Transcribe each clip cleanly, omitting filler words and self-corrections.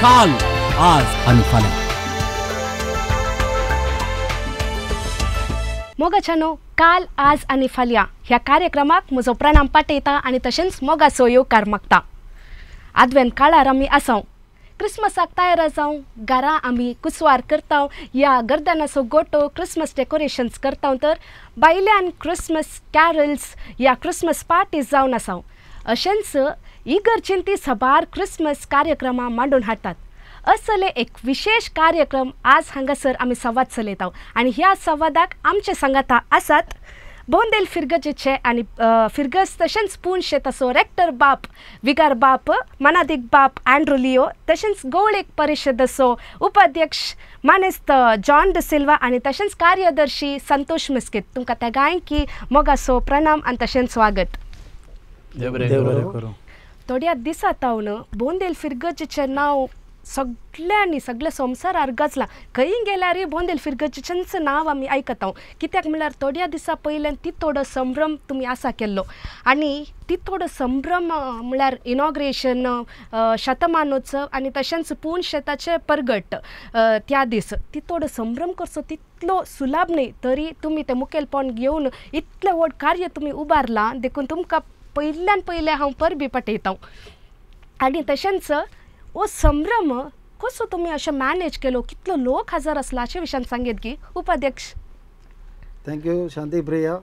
काल, आज आनी फाल्यां। मोगाच्यानो, काल, आज आनी फाल्यां ह्या कार्यक्रमाक म्हजो प्रणाम पाठयता आनी तशेंच मोगाचो येवकार मागता। आदवेन काळार आमी आसाव, क्रिसमसाक तयार जावं, घरा आमी कुसवार करता या गर्दनाचो गोटो क्रिसमस डेकोरेशन्स करता, तर भायल्यान क्रिसमस कॅरल्स या क्रिसमस पार्टीज जावन आसाव। अशेंच इगर्जेन ती सबार क्रिसमस कार्यक्रमां मांडून हाडटात। असले एक विशेष कार्यक्रम आज हांगासर आमी संवाद चलयता आनी ह्या संवादाक आमचे सांगाता आसात बोंदेल फिरगजेचे आनी फिरगज तशेंच पुणशे तसो रेक्टर बाप, विगार बाप, मनादीक बाप अँड्रू लियो, तशेंच गोवळेक परिशदाचो उपाध्यक्ष मानेस्त जॉन डिसिल्वा आनी तशेंच कार्यदर्शी संतोष मिस्कित। तुमकां त्या गायकी मोगासो प्रणाम आनी तशेंच स्वागत। थोड्या दिसा तावन बोंदेल फिरगजेचें नांव सगळ्यांनी सगळ्या संवसारार गाजलां। खंय गेल्यारय बोंदेल फिरगजेचेंच नांव आमी आयकता। कित्याक म्हणल्यार थोड्या दिसा पयल्यान तितोडो संभ्रम तुमी आसा केल्लो आनी तितोडो संभ्रम म्हणल्यार इनॉग्रेशन, शतमानोत्सव आनी तशेंच पूण शेताचें परगट त्या दीस तितोडो संभ्रम करचो तितलो सुलाभ न्हय, तरी तुमी तें मुखेलपण घेवन इतलें व्हड कार्य तुमी उबारलां, देखून तुमकां पयल्यान पयलें हांव परबी पाठयता। आनी तशेंच हो संभ्रम कसो तुमी अशें मॅनेज केलो, कितलो लोक हजर आसला हाचे विशयान सांगीत की उपाध्यक्ष। Thank you शांती प्रिया।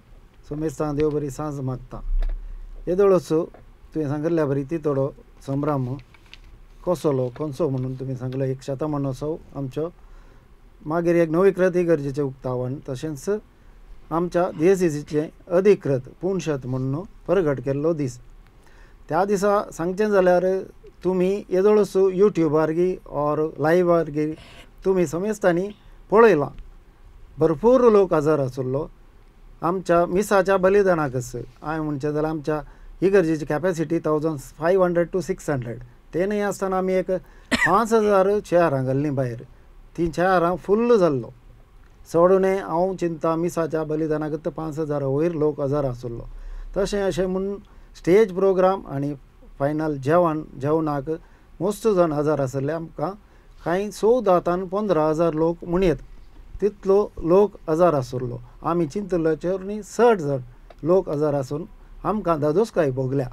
सुमेस्तां देव बरी सांज मागता। येदोळसो तुवें सांगिल्ल्या बरी तितोडो संभ्रम कसलो कोणसो म्हणून तुमी सांगलो, एक शतमानोत्सव आमचो, मागीर एक नवीकृत इगर्जेचें उक्तावण, तशेंच आमच्या दियेसीचें अधिकृत पुणशत म्हणून परगट केल्लो दीस। त्या दिसा सांगचें जाल्यार तुमी येदोळसो युट्यूबार गी ऑर लायव्हार गी तुमी समेस्तांनी पळयलां, भरपूर लोक हजर आशिल्लो आमच्या मिसाच्या बलिदानाकच। हांवें म्हणचें जाल्यार आमच्या इगर्जेची कॅपेसिटी 1500 टू 600, तें न्हय आसतना आमी एक 5000 चेअरां घाल्लीं भायर, तीं चेअरां फुल्ल जाल्लो। चडून हांव चिंता मिसाच्या बलिदानाक 5000 वयर लोक हजर आशिल्लो। तशें अशें म्हूण स्टेज प्रोग्राम आनी फायनल जेवण, जेवणाक मस्त जाण हजर आशिल्ले। आमकां कांय 14 आनी 15,000 लोक म्हणयत तितलो लोक हजर आशिल्लो। आमी चिंतल्याचेर न्ही चड जाण लोक हजर आसून आमकां धादोसकाय भोगल्या।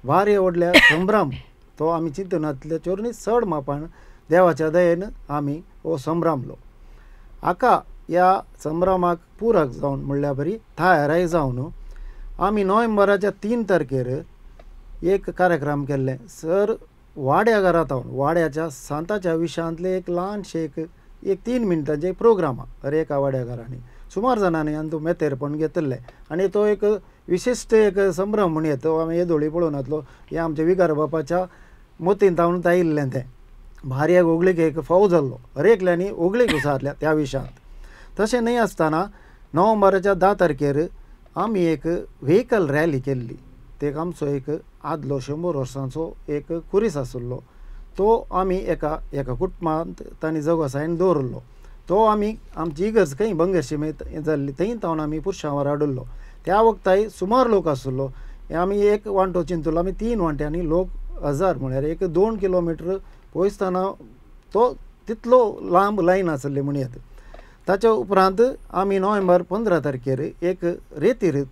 वारे व्हडल्या संभ्रम तो आमी चिंतनातल्याचेर न्ही चड मापान देवाच्या दयेन आमी हो संभ्रमलो। हाका ह्या संभ्रमाक पुरक जावन म्हणल्यार बरी तयाराय जावन आमी नोव्हेंबराच्या 3 तारखेर एक कार्यक्रम केल्ले। सर वाड्या घरांत वाड्याच्या सांताच्या विशयांतले एक ल्हानशे एक 3 मिनटांचे प्रोग्राम हर एका वाड्या घरांनी सुमार जाणांनी आनी मेतेरपण घेतिल्लें आनी तो एक विशिश्ट एक संभ्रम म्हण येता आमी येदोळी पळोवन येतलो। हें आमच्या विगार बापाच्या मोतीन तावन आयिल्लें तें भारी होगळीक एक फाव जाल्लो, हर एकल्यांनी होगळीक उसारल्या त्या विशयांत। तशें न्हय आसतना नोव्हेंबराच्या 10 तारखेर आमी एक व्हेकल रॅली केल्ली। ते आमचो एक आदलो 100 वर्सांचो एक कुरीस आशिल्लो, तो आमी एका एका कुटुंबांत तांणी जगोसायन दवरिल्लो। तो आमी आमची इगर्ज खंय बंगर शिमेंत जाल्ली थंय तावन आमी पुरशांवार हाडिल्लो। त्या वखताय सुमार लोक आशिल्लो। आमी एक वांटो चिंतलो, आमी 3 वांट्यांनी लोक हजार म्हळ्यार एक 2 किलोमिटर पयसतना तो तितलो लांब लायन आशिल्ली म्हणयत। ताच्या उपरांत आमी नोव्हेंबर 15 तारखेर एक रेतीर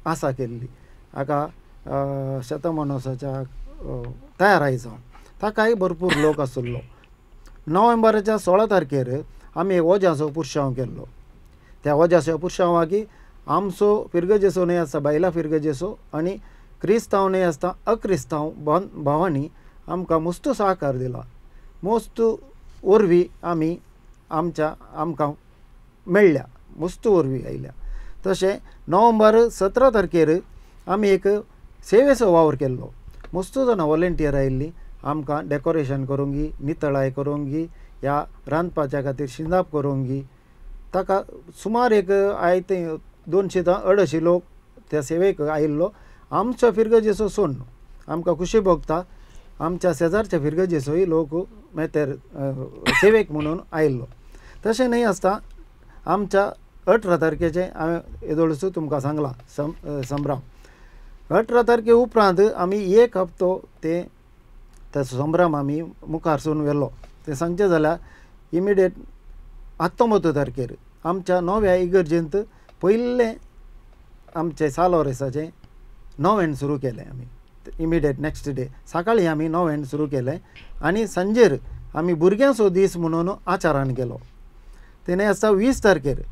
आसा केल्ली हाका शतमानोत्सवाच्या तयाराय जावन, ताकाय भरपूर लोक आशिल्लो। नोव्हेंबराच्या 16 तारखेर आमी वोज्याचो पुरशांव केल्लो। त्या वोज्याचो पुरशांवाक आमचो फिरगजेचो न्हय आसता बायलां फिरगजेचो आनी क्रिस्तांव न्हय आसता अक्रिस्तांव भावांनी आमकां मस्त सहकार दिला। मस्त वरवीं आमी आमच्या आमकां मेळ्ळ्या, मस्त वरवीं आयल्या। तशें नोव्हेंबर 17 तारखेर आमी एक सेवेचो वावर केल्लो। मस्त जाणां वॉलंटियर आयिल्लीं आमकां डेकोरेशन करूंक, नितळाय करूंक, ह्या रांदपाच्या खातीर शिंदाप करूंक। ताका सुमार एक I थंय 200 ते 250 लोक त्या सेवेक आयिल्लो। आमचो फिरगजेचो सोडून आमकां खुशी भोगता आमच्या शेजारच्या फिरगजेचोय लोक मेतेर सेवेक म्हणून आयिल्लो। तशें न्हय आसता आमच्या 18 तारखेचें हांवें येदोळसो तुमकां सांगलां संभ्रम। 18 तारखे उपरांत आमी एक हप्तो ते ताचो संभ्रम आमी मुखार सून व्हेलो. तें सांगचें जाल्यार इमिडिएट 19 तारखेर आमच्या नव्या इगर्जेंत पयलें आमचें सालोरेसाचें नोवेन सुरू केलें आमी. इमिडिएट नेक्स्ट डे सकाळीं आमी नोवेन सुरू केलें आनी सांजेर आमी भुरग्यांचो दीस म्हणून आचारान केलो. तेणे आसता 20 तारखेर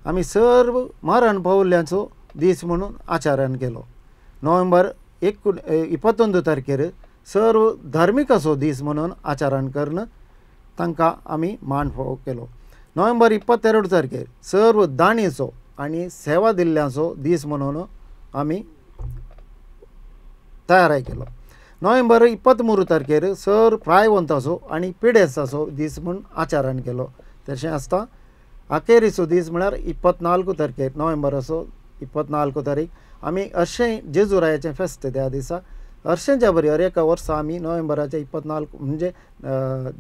आमी सर्व मरण पावल्ल्यांचो दीस म्हणून आचारान केलो. नोव्हेंबर 21 तारखेर सर्व धार्मिकाचो दीस म्हणून आचारान करून तांकां आमी मान फावो केलो. नोव्हेंबर 22 तारखेर सर्व दाणीचो आनी सेवा दिल्ल्यांचो दीस म्हणून आमी तयार केलो. नोव्हेंबर 23 तारखेर सर प्रायवंताचो आनी पिडेस्ताचो दीस म्हूण आचारान केलो. तशें आसता अखेरीचो दीस म्हळ्यार 24 तारखेर नोव्हेंबराचो 24 तारीख आमी अशें जेजुरायाचें फेस्त त्या दिसा हरशेंच्या बरी हर एका वर्सा आमी नोव्हेंबराच्या 24 म्हणजे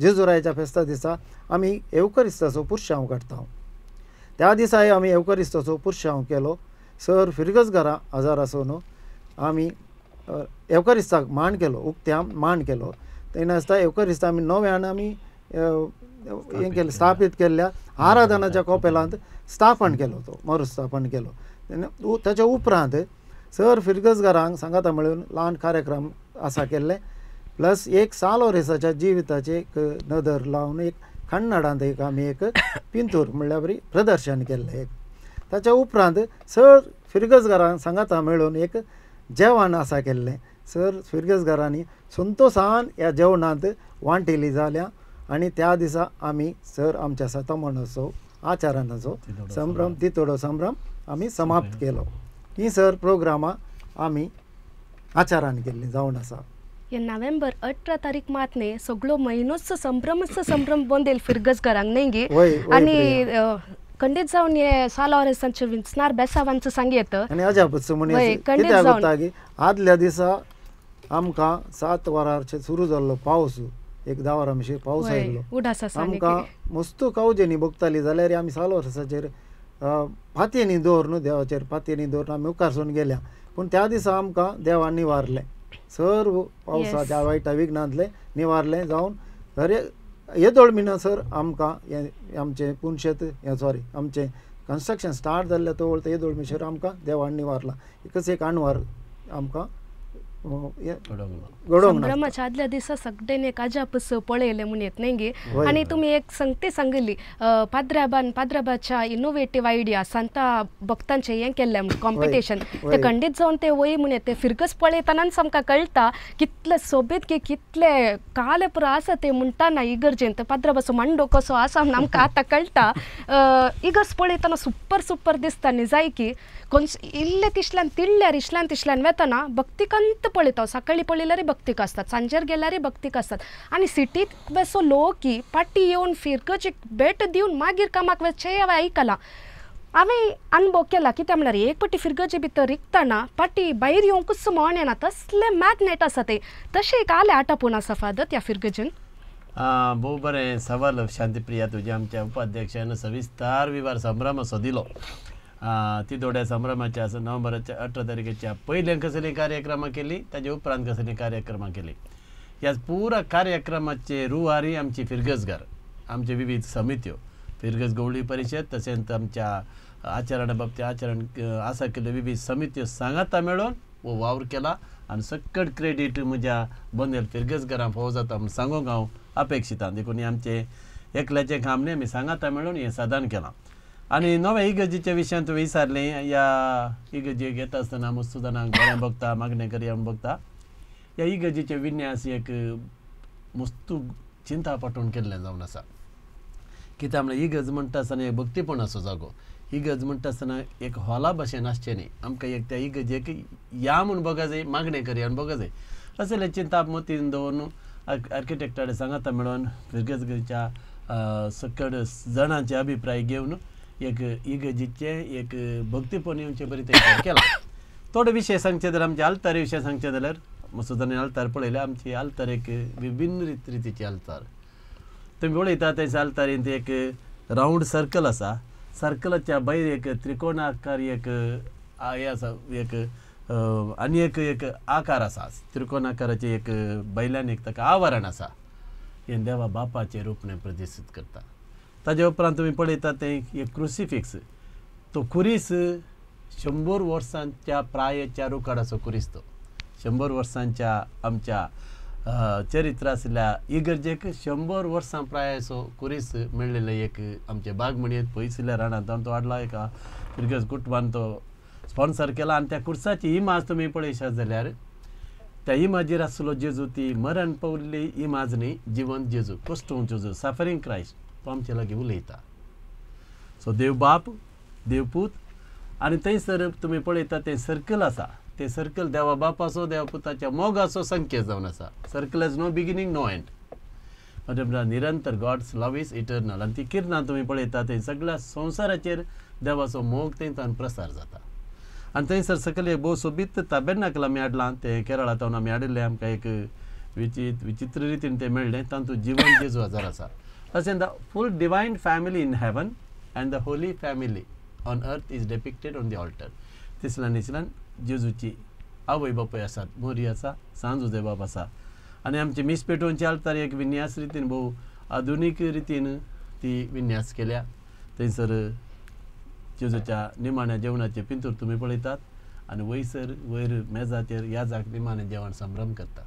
जेजुरायाच्या फेस्ता दिसा आमी एवकरिस्ताचो पुरशांव काडटा. त्या दिसाय आमी एवकरिस्ताचो पुरशांव केलो. सर फिरगजघरां आजार आसून आमी एवकरिस्ताक मान केलो, उक्त्या मान केलो. तेन्ना आसता एवकरिस्ता आमी नव्यान आमी हें केलें, स्थापीत केल्ल्या आराधनाच्या कॉपेलांत स्थापन केलो, तो मरुस्थापन केलो. तेन्ना ताच्या उपरांत सर फिरगजघरांक सांगाता मेळून ल्हान कार्यक्रम आसा केल्ले. प्लस एक सालोरेसाच्या जिविताचे एक नदर लावन एक कन्नडांत एक आमी एक पिंतूर म्हणल्यार बरी प्रदर्शन केल्लें एक. ताच्या उपरांत सर फिरगजघरांक सांगाता मेळून एक जेवण आसा केल्लें. सर फिरगजघरांनी संतोसान ह्या जेवणांत वांटेली जाल्या आनी त्या दिसा आमी सर आमच्या सतमणाचो आचारांचो संभ्रम तितोडो संभ्रम आमी समाप्त केलो. ही सर प्रोग्रामां आमी आचारान केल्ली जावन आसा. हे नोव्हेंबर 18 तारीख मात न्ही सगळो म्हयनोच संभ्रमच संभ्रम बंदेल फिरगजघरांक न्ही गी. आनी खंडीत जावन हे सालोरेसांचे विंचणार बेसावांचो सांगयेत आनी अजापच म्हण कित्याक जाता की आदल्या दिसा आमकां 7 वरांचेर सुरू जाल्लो पावस, एक 10 वरां मिशी पावस आयिल्लो. आमकां मस्त कावजेनी भोगताली जाल्यार आमी सालोरेसाचेर फातyenनी दवर न्हू देवाचेर फातyenनी दवरून आमी मुखार गेल्या. पूण त्या दिसा आमकां देवान निवारलें, सर्व पावसाच्या वायटा विघ्नांतलें निवारलें जावन हरे येदोळ मिना सर आमकां हें आमचें पुनशेत हें सॉरी आमचें कन्स्ट्रक्शन स्टार्ट जाल्लें तो येदोळ मिशर आमकां देवान निवारला. एकच एक अणवार आमकां संभ्रमाच्या आदल्या दिसा सगळ्यांनी एक अजापच पळयलें म्हूण येत न्ही गे. आनी तुमी एक संगती सांगिल्ली पाद्राबान पाद्राबाच्या इनोवेटीव आयडिया सांता भक्तांचें हें केल्लें म्हूण कॉम्पिटिशन तें खंडीत जावन ते वय म्हूण येत ते फिरगज पळयतनाच आमकां कळटा कितले सोबीत की कितले काले पुरो आसा ते म्हणटा ना इगर्जेन पाद्राबाचो मांडो कसो आसा म्हूण आमकां आतां कळटा. इगर्ज पळयतना सुपर सुपर दिसता न्ही जाय की इल्ले तिसल्यान तिळ्ळ्यार इशल्यान तिसल्यान वेतना भक्तिकंत पळयता. सकाळीं पळयल्यार भक्तीक आसतात, सांजेर गेल्यार भक्तीक आसतात. आनी सिटींत वेसो लोक की पाटी येवन फिरगजेक भेट दिवन मागीर कामाक वचचें हांवें आयकलां. हांवें अनुभव केला कित्याक म्हणल्यार एक पटी फिरगजे भितर रिगतना पाटी भायर येवंकूच मन येना, तसलें मॅग्नेट आसा तें. तशें एक आलें आटापून आसा फादर त्या फिरगजेन. भोव बरें सवाल शांतिप्रिया तुजें. आमच्या उपाध्यक्षान सविस्तार विवार संभ्रम असो दिलो. तितोड्या संभ्रमाच्या आसा नोव्हेंबराच्या 18 तारखेच्या पयल्यान कसली कार्यक्रमां केली, ताजे उपरांत कसली कार्यक्रमां केली. ह्या पुरा कार्यक्रमाचे रुवारी आमची फिरगजघर, आमचे विविध समित्यो, फिरगज गवळी परिशद तशेंच आमच्या आचरणा बाबतीत आचरण आसा केल्ल्यो विविध समित्यो सांगाता मेळून हो वावर केला आनी सकट क्रेडीट म्हज्या बंदेल फिरगजघरांक फावो जाता म्हूण सांगूंक हांव अपेक्षिता. देखून आमचें एकल्याचें काम न्ही, आमी सांगाता मेळून हें साधन केलां. आनी नव्या इगर्जेच्या विशयान तुवें विचारलें, ह्या इगर्जेक येता आसतना मस्त जाणांक बरें बघता, मागणें करया म्हूण बघता. ह्या इगर्जेचें विन्यास एक मस्त चिंता पाठोवन केल्लें जावन आसा. कित्याक म्हणल्यार इगर्ज म्हणटा आसतना एक भक्तीपणाचो जागो, इगर्ज म्हणटा आसतना एक हॉला भशेन आसचें न्ही. आमकां एक त्या इगर्जेक या म्हूण बघा जाय, मागणें करया म्हूण बघा जाय. असलें चिंता मतीन दवरून आर्किटेक्टा कडेन सांगाता मेळोन फिरगजच्या सकड जाणांचे अभिप्राय घेवन एक इगर्जेचें एक भक्तीपण येवचें बरें तें केलां. थोडे विशय सांगचे जाल्यार आमचे आल्तार विशय सांगचे जाल्यार मस्त जाणांनी आल्तार पळयले. आमची आल्तार एक विभिन्न रितीची आल्तार तुमी पळयता. तें आल्तारींत एक रावंड सर्कल आसा, सर्कलाच्या भायर एक त्रिकोणाकार एक हें आसा, एक आनी एक एक आकार आसा, त्रिकोण आकाराचें एक बैल्यान एक ताका आवरण आसा, हें देवा बापाचें रूपणें प्रदर्शीत करता. ताजे उपरांत तुमी पळयतात तें एक क्रुसिफिक्स, तो खुरीस 100 वर्सांच्या प्रायेच्या रुखाडाचो खुरीस. तो 100 वर्सांच्या आमच्या चरित्र आशिल्ल्या इगर्जेक 100 वर्सां प्रायेचो खुरीस मेळ्ळेलो एक आमचे बाग म्हणयेत पयसुल्ल्या रानांत तो हाडला, एका फिरगज कुटुंबान तो स्पॉन्सर केला. आनी त्या खुर्साची इमाज तुमी पळयशात जाल्यार त्या इमाजीर आसलो जेजू, ती मरण पावल्ली इमाज न्ही, जिवंत जेजू, कश्टोवन जेजू, सफरींग क्रायस्ट, तो आमचे लागीं उलयता. सो देव बाप, देवपूत आनी थंयसर तुमी पळयता तें सर्कल आसा, तें सर्कल देवा बापाचो देवा पुताच्या मोगाचो संकेत जावन आसा. Circle has no beginning no end, म्हणजे निरंतर गॉड्स लव is eternal. आनी ती किरणां तुमी पळयता थंय सगळ्या संवसाराचेर देवाचो मोग थंय प्रसार जाता. आनी थंयसर सकयल एक भोव सोबीत ताबेर्नाकल आमी हाडलां, तें केरळा तावन आमी हाडिल्लें, आमकां एक विचित्र रितीन तें मेळ्ळें. तातूंत जिवन जेजू हजार आसा. तशें the full divine family in heaven and the holy family on earth is depicted on the altar. तिसल्यान इसल्यान जेजूची आवय बापूय आसात, मोरी आसा, सांजुजे बाप आसा. आनी आमची मीस पेटोवची आल्तार एक विन्यास रितीन भोव आधुनीक रितीन ती विन्यास केल्या. थंयसर जेजूच्या निमाण्या जेवणाचे पिंतूर तुमी पळयतात आनी वयसर वयर मेजाचेर याजाक निमाणें जेवण संभ्रम करता.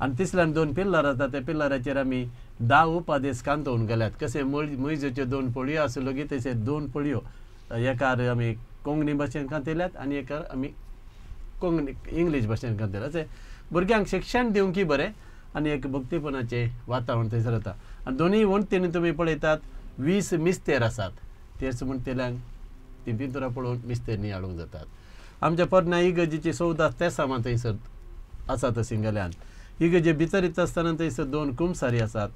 आनी तिसल्यान 2 पिल्लर आसा, त्या पिल्लराचेर आमी 10 उपादेश कांतोवन गेल्यात. कशें मैजेच्यो 2 पळयो आसल्यो की तशें 2 पळयो एकार आमी कोंकणी भाशेन कांतयल्यात आनी एकार आमी कोंकणी इंग्लीश भाशेन कांतयल्यात. अशें भुरग्यांक शिक्षण दिवंकी बरें आनी एक भक्तीपणाचें वातावरण थंयसर जाता. आनी दोनूय वण्टींनी तुमी पळयतात 20 मिस्तेर आसात, तेच म्हणटल्यांक ती पिंतुरां पळोवन मिस्तेर नियाळूंक जातात. आमच्या पोरण्या इगर्जेची 14 तेसामां थंयसर आसात सिंगल्यान. इगर्जे भितर येता आसतना थंयसर 2 कुमसारी आसात.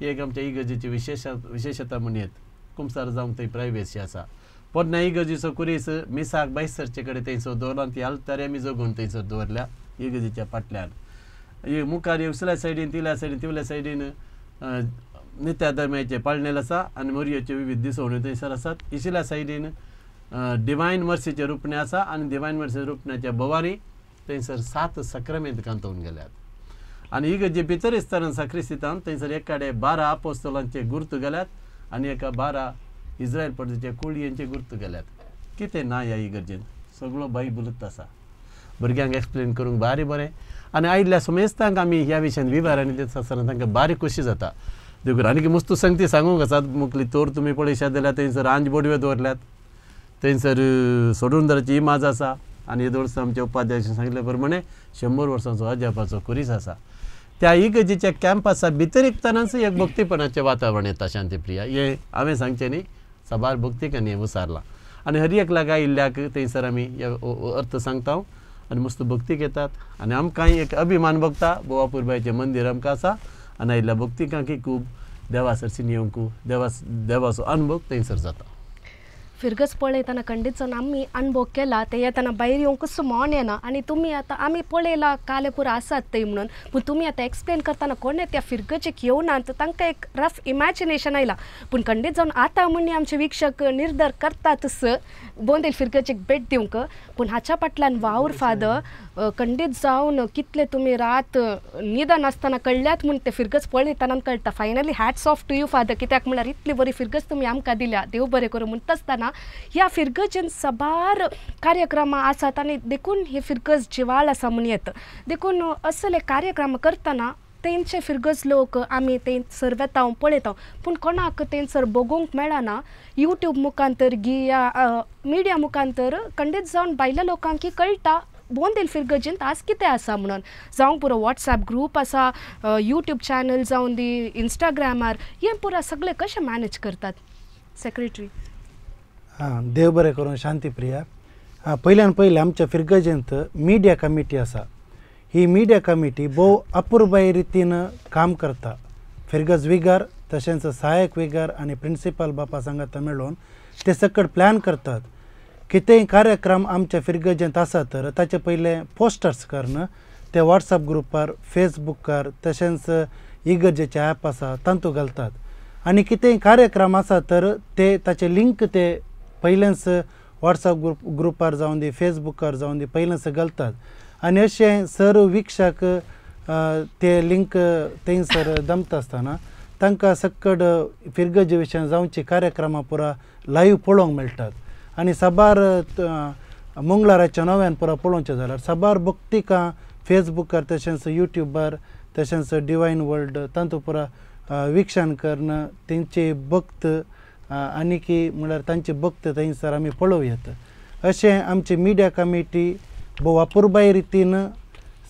एक आमच्या इगर्जेची विशेशता म्हणयेत, कुमसार जावंक थंय प्रायवेसी आसा. पोरण्या इगर्जेचो कुरीस मिसाक भायर सरचे कडेन थंयसर दवरला, ती आल्तारी आमी जगून थंयसर दवरल्या इगर्जेच्या फाटल्यान. मुखार उसल्या सायडीन तिल्या सायडीन तिवल्या सायडीन नित्या दर्म्याचे पाळणेल आसा आनी मोरयेच्यो विविध दिसवण्यो थंयसर आसात. इशिल्या सायडीन डिवायन मर्सीचें रुपणें आसा आनी डिवायन मर्सी रुपण्याच्या भोवारी थंयसर 7 सक्रामेंत कांतोवन गेल्यात. आनी इगर्जे भितर आसतना साक्रिस्तान थंयसर एक कडेन 12 आपोस्तलांचे गुर्त गेल्यात आनी एका 12 इस्रायल परदेचे कुळयेंचे गुर्त गेल्यात. कितें ना ह्या इगर्जेन, सगळो बायबलूच आसा. भुरग्यांक एक्सप्लेन करूंक भारी बरें आनी आयिल्ल्या समेस्तांक आमी ह्या विशयान विवरांनी दिता आसतना तांकां भारी खोशी जाता. देखून आनी मस्तू संगती सांगूंक आसात. मुखली तोर तुमी पळयशात जाल्यार थंयसर आंज बोडव्यो दवरल्यात, थंयसर सोडूनदाराची इमाज आसा आनी येदोळच आमच्या उपाध्यक्षान सांगिल्ले प्रमाणे 100 वर्सांचो अजापाचो खुरीस आसा. त्या इगर्जेच्या कॅम्पसा भितर येतनाच एक भक्तीपणाचें वातावरण येता. शांतिप्रिया, हें हांवें सांगचें न्ही, साबार भक्तिकांनी हें उसारलां आनी हर एकल्याक आयिल्ल्याक थंयसर आमी अर्थ सांगता आनी मस्त भक्तीक येतात आनी आमकांय एक अभिमान भोगता. बोवापूरबायचें मंदीर आमकां आसा आनी आयिल्ल्या भक्तिकांकय खूब देवा सरशीं येवंक देवाचो अनुभव थंयसर जाता. फिरगज पळयतना खंडीत जावन आमी अनुभव केला ते येतना भायर येवंकच मन येना. आनी तुमी आतां आमी पळयला कालेपूर आसात थंय म्हणून, पूण तुमी आतां एक्सप्लेन करतना कोणें त्या फिरगजेक येवना तर तांकां एक रफ इमॅजिनेशन आयलां. पूण खंडीत जावन आतां म्हण आमचे वीक्षक निर्धार करतातच बोंदेल फिरगजेक भेट दिवंक. पूण हाच्या फाटल्यान वावर फादर खंडीत जावन कितले तुमी रात न्हिदनासतना कळ्ळ्यात म्हूण ते फिरगज पळयतना कळटा. Finally hats off to you father, कित्याक म्हणल्यार इतली बरी फिरगज तुमी आमकां दिल्या, देव बरें करूं म्हणटा आसतना ह्या फिरगजेन साबार कार्यक्रमां आसात आनी देखून हे फिरगज जिवाळ आसा म्हूण येत. देखून असले कार्यक्रम करतना तेंचे फिरगज लोक आमी थंयसर वेता पळयता, पूण कोणाक थंयसर बगोवंक मेळना. यूट्यूब मुखांतर गिया मिडिया मुखांतर खंडीत जावन भायल्या लोकांक कळटा बोंदेल फिरगजेंत आज कितें आसा म्हणून. जावंक पुरो वॉट्सएप ग्रूप आसा, यूट्यूब चॅनल जावन दी, इंस्टाग्रामार, हें पुरो सगळें कशें मॅनेज करतात सेक्रेटरी? हां, देव बरें करूं शांतिप्रिया. हां, पयल्यान पयलें आमच्या फिरगजेंत मिडिया कमिटी आसा. ही मिडिया कमिटी भोव अपुरबाय रितीन काम करता. फिरगज विगार तशेंच सहायक विगार आनी प्रिंसिपल बापा सांगाता मेळून ते सकट प्लॅन करतात. कितेंय कार्यक्रम आमच्या फिरगजेंत आसा तर ताचे पयलें पोस्टर्स करून ते वॉट्सएप ग्रुपार, फेसबुकार तशेंच इगर्जेचे ॲप आसा तातूंत घालतात. आनी कितेंय कार्यक्रम आसा तर ते ताचे लिंक ते पयलेंच वॉट्सअप ग्रुपार जावन दी, फेसबुकार जावन दी, पयलेंच घालतात आनी अशें सर्व वीक्षक ते लिंक थंयसर दमता आसतना तांकां सक्कड फिरगजे विशयान जावची कार्यक्रमां पुरा लायव्ह पळोवंक मेळटात. आनी साबार मंगळाराच्या नव्यान पुरा पळोवचें जाल्यार साबार भक्तिकां फेसबुकार तशेंच युट्यूबार तशेंच डिवायन वर्ल्ड तांतू पुरा वीक्षण करून तेंचे भक्त आनीकी म्हणल्यार तांचे भक्त थंयसर आमी पळोवं येता. अशें आमची मिडिया कमिटी भोव अपुरबाय रितीन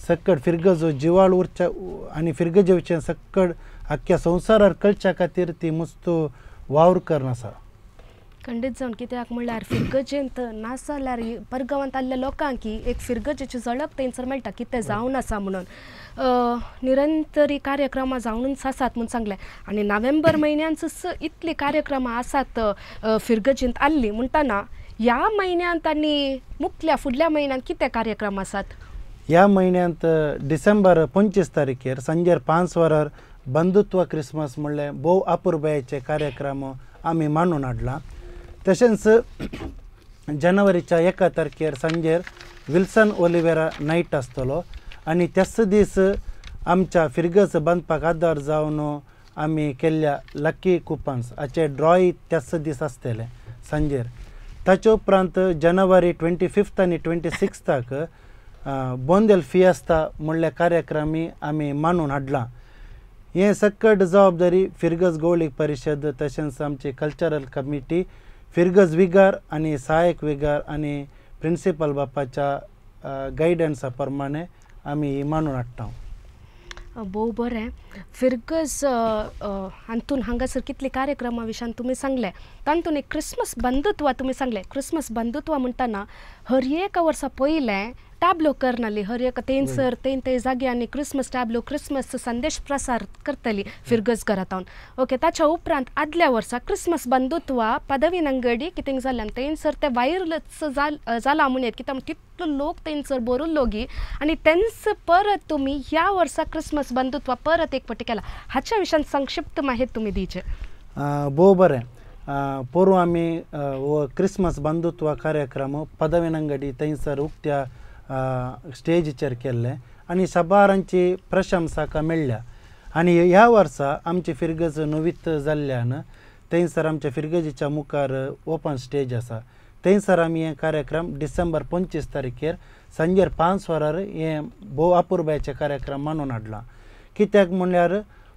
सक्कड फिरगजो जिवाळ उरच्या आनी फिरगजे विशयान सक्कड आख्ख्या संवसारार कळच्या खातीर ती मस्त वावर करून आसा. खंडीत जावन कित्याक म्हणल्यार फिरगजेंत नाजाल्यार परगांवांत आयिल्ल्या लोकांक एक फिरगजेची झळक थंयसर मेळटा कितें जावन आसा म्हणून. निरंतरी कार्यक्रमां जावनूच आसात म्हूण सांगलें आनी नोव्हेंबर म्हयन्यांतच इतली कार्यक्रमां आसात फिरगजेंत आसली म्हणटना ह्या म्हयन्यांत आनी मुखल्या फुडल्या म्हयन्यांत कितें कार्यक्रम आसात? ह्या म्हयन्यांत डिसेंबर 25 तारखेर सांजेर 5 वरार बंधुत्व क्रिसमस म्हणलें भोव अपुरबायेचे कार्यक्रम आमी मांडून हाडला. तशेंच जानेवारीच्या 1 तारखेर सांजेर विल्सन ओलिवेरा नायट आसतलो आनी त्याच दीस आमच्या फिरगज बांदपाक आदार जावन आमी केल्ल्या लकी कुपन्स हाचे ड्रॉय त्याच दीस आसतले सांजेर. ताचे उपरांत जानेवारी 25 आनी 26 बोंदेल फियास्ता म्हणल्या कार्यक्रमी आमी मानून हाडला. हें सक्कट जबाबदारी फिरगज गौळीक परिशद तशेंच आमची कल्चरल कमिटी, फिरगज विगार आनी सहायक विगार आनी प्रिंसिपल बापाच्या गायडन्सा प्रमाणे आमी मानून हाडटा. भोव बरें. फिरगज हातून हांगासर कितले कार्यक्रमा विशयान तुमी सांगलें, तातूंत एक क्रिसमस बंधुत्व तुमी सांगलें. क्रिसमस बंधुत्व म्हणटना हर एका वर्सा पयलें टॅब्लो करनाली हर एक थंयसर थंय थंय जाग्यांनी क्रिसमस टॅब्लो क्रिसमस संदेश प्रसार करतली फिरगज घरांत. ओके, ताच्या उपरांत आदल्या वर्सा क्रिसमस बंधुत्व पदवीन अंगडी कितें जाल्यान थंयसर तें वायरलच जाला म्हणून येत कित्याक तितलो लोक थंयसर भरिल्लो गी आनी तेंच परत तुमी ह्या वर्सा क्रिसमस बंधुत्व परत एक फावटी केला, हाच्या विशयान संक्षिप्त माहिती तुमी दिवचे. भोव बरें. पोरूं आमी हो क्रिसमस बंधुत्व कार्यक्रम पदवीन अंगडी थंयसर उक्त्या स्टेजीचेर केल्लें आनी साबारांची प्रशंसा मेळ्ळ्या. आनी ह्या वर्सा आमची फिरगज नवीत जाल्ल्यान थंयसर आमच्या फिरगजीच्या मुखार ओपन स्टेज आसा, थंयसर आमी हे कार्यक्रम डिसेंबर 25 तारखेर सांजेर 5 वरार हे भोव अपुरबायेचे कार्यक्रम मानून हाडला. कित्याक म्हणल्यार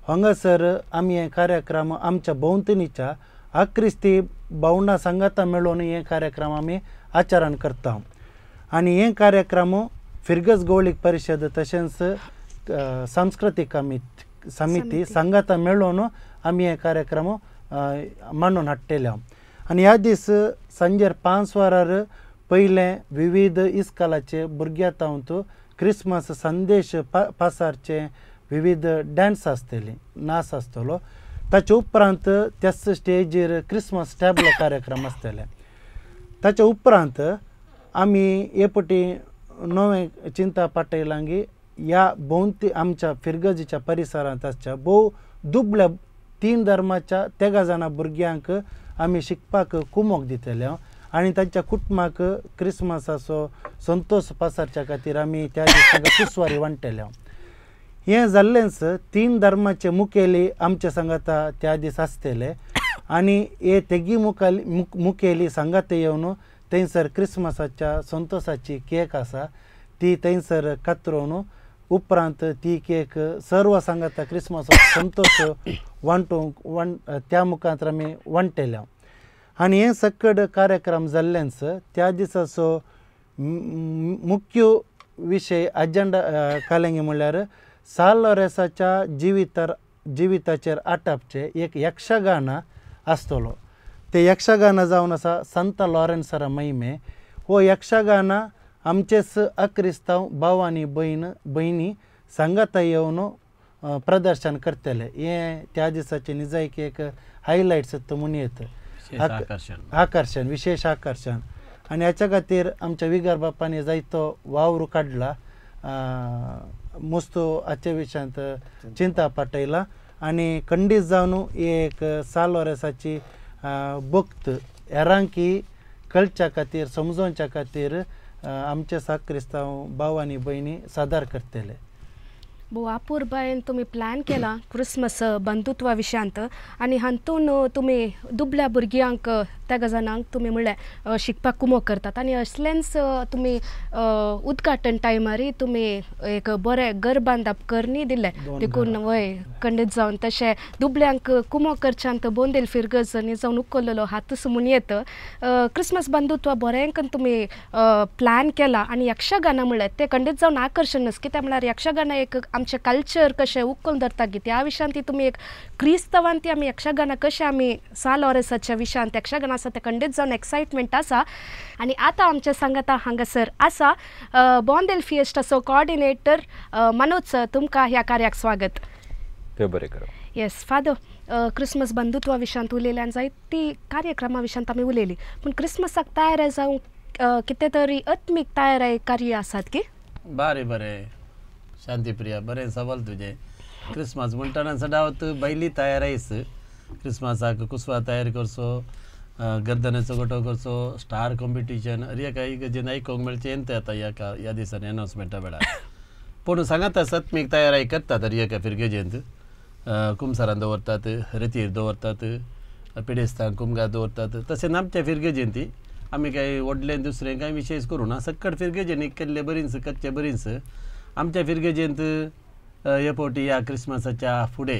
हांगासर आमी हे कार्यक्रम आमच्या भोंवतणीच्या आक्रिस्ती भावंडां सांगाता मेळोवन हे कार्यक्रम आमी आचरण करता. आनी हे कार्यक्रम फिरगज गौळीक परिशद तशेंच सांस्कृतीक समिती सांगाता मेळोवन आमी हे कार्यक्रम मांडून हाडटले. आनी ह्या दीस सांजेर 5 वरार पयलें विविध इस्कालाचे भुरग्यां तावंत क्रिसमस संदेश पासारचे विविध डांस आसतले, नाच आसतलो. ताचे उपरांत त्याच स्टेजीर क्रिसमस टॅब्लो कार्यक्रम आसतले. ताचे उपरांत आमी हे पटी नवें चिंता पाटयलांगी ह्या भोंवती आमच्या फिरगजीच्या परिसरांत आसच्या भोव दुबळ्या 3 धर्माच्या 13 जाणां भुरग्यांक आमी शिकपाक कुमोक दितले आनी तांच्या कुटुंबाक क्रिसमसाचो संतोश पसरच्या खातीर आमी त्या दिसा कुसवारी वांट्टले. हें जाल्लेंच 3 धर्माचे मुखेली आमचे सांगाता त्या दीस आसतले आनी हे तेगी मुखेली सांगाते येवन थंयसर क्रिसमसाच्या संतोसाची केक आसा ती थंयसर कातरोवन उपरांत ती केक सर्व सांगाता क्रिसमसाचो संतोश वांटूंक त्या मुखार आमी वांट्टले. आनी हें सक्कड कार्यक्रम जाल्लेंच त्या दिसाचो मुख्य विशय अजेंडा कालेंगी म्हणल्यार साल लोरेसाच्या जिविताचेर आटापचें एक यक्षगान आसतलो. ते यक्षगान जावन आसा संता लॉरेन्सरा महिमे. हो यक्षगान आमचेच अक्रिस्तांव भाव आनी भयणी सांगाता येवन प्रदर्शन करतले. हें त्या दिसाचें निजायकी एक हायलायट्स म्हणून येता, आकर्शण, विशेष आकर्शण. आनी हाच्या खातीर आमच्या विगार बापांनी जायतो वावर काडला, मस्त हाचे विशयांत चिंता पाटयला आनी खंडीत जावन एक साल लोरेसाची भक्त हेरांकी कळच्या खातीर समजोवच्या खातीर आमचे साक्रिस्तांव भाव आनी भयणी सादर करतले. भोव अपुरबायेन तुमी प्लॅन केला क्रिसमस बंधुत्वा विशयांत आनी हातून तुमी दुबल्या भुरग्यांक त्या गजानांक तुमी म्हणल्यार शिकपाक कुमोक करतात आनी असलेंच तुमी उद्घाटन टायमारय तुमी एक बरें घर बांदप करणी दिलें देखून वय खंडीत जावन तशें दुबल्यांक कुमोक करच्यांत बोंदेल फिरगज जावन उखल्लेलो हातूच म्हूण येत क्रिसमस बंधुत्व बरें करून तुमी प्लॅन केला आनी यक्षगाना म्हणल्यार तें खंडीत जावन आकर्शणच कित्याक म्हळ्यार यक्षगाना एक आमचें कल्चर कशें उखलून धरता की त्या विशयान ती तुमी एक क्रिस्तांवान ती आमी यक्षगाना कशें आमी साल ऑरेसाच्या विशयांत यक्षगाना आसा तें खंडीत जावन एक्सायटमेंट आसा. आनी आतां आमचे सांगाता हांगासर आसा बोंदेल फिएस्टाचो कोऑर्डिनेटर मनोज सर, तुमकां ह्या कार्याक स्वागत. बरें करूं. येस फादर, क्रिसमस बंधुत्वा विशयांत उलयल्यान जायती कार्यक्रमा विशयांत आमी उलयली पूण क्रिसमसाक तयार जावंक कितें तरी आत्मीक तयारी कार्य आसात की? बरें बरें शांतिप्रिया, बरें सवाल तुजें. क्रिसमस म्हणटना सदांच बैली तयारायच क्रिसमसाक कुसवा तयार करचो, गर्दनेचो गोटो करचो, स्टार कॉम्पिटिशन अरे काय इगर्जेन आयकूंक मेळचें येता आतां ह्या ह्या दिसांनी अनावन्समेंटा वेळार. पूण सांगाता सत्मीक तयाराय करतात अरे एका फिरगेजेंत कुमसारान दवरतात, रेतीर दवरतात, पिडेस्तांक कुमगार दवरतात. तशें आमच्या फिरगेजेंत ती आमी कांय व्हडलें दुसरें कांय विशेश करूं ना, सक्कड फिरगेजेंनी केल्ले बरींच करचे बरींच. आमच्या फिरगेजेंत हे फावटी ह्या क्रिसमसाच्या फुडें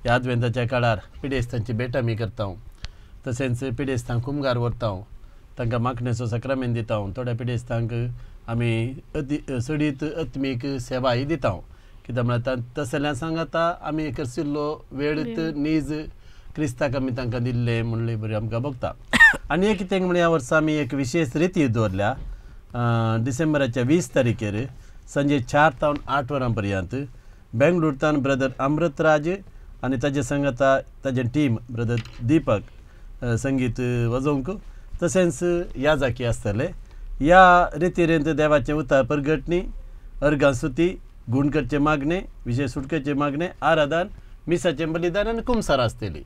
ह्या आदवेंताच्या काळार पिडेस्तांची भेट आमी करता, तशेंच पिडेस्तांक कुमगार व्हरता, तांकां मागणेचो साक्रामेंत दिता, थोड्या पिडेस्तांक आमी अती चडीत आत्मीक सेवाय दिता. कित्याक म्हळ्यार तसल्या सांगाता आमी करसिल्लो वेळ नीज क्रिस्ताक आमी तांकां दिल्लें म्हणलें बरें आमकां भोगता. आनी एक कितें म्हळ्यार ह्या वर्सा आमी एक विशेश रिती दवरल्या. डिसेंबराच्या 20 तारखेर संजे 4 तावन 8 वरां पर्यंत बेंगलोरतान ब्रदर अमृतराज आनी ताजे सांगाता ताजें टीम ब्रदर दीपक संगीत वाजोवंक तशेंच याजाकी आसतले. ह्या रितीरेंत देवाचें उतार परगटणी, अर्गां सुती, गूण करचें मागणें, विशेश सुटकेचें मागणें, आराधन, मिसाचें बलिदान आनी कुमसार आसतली.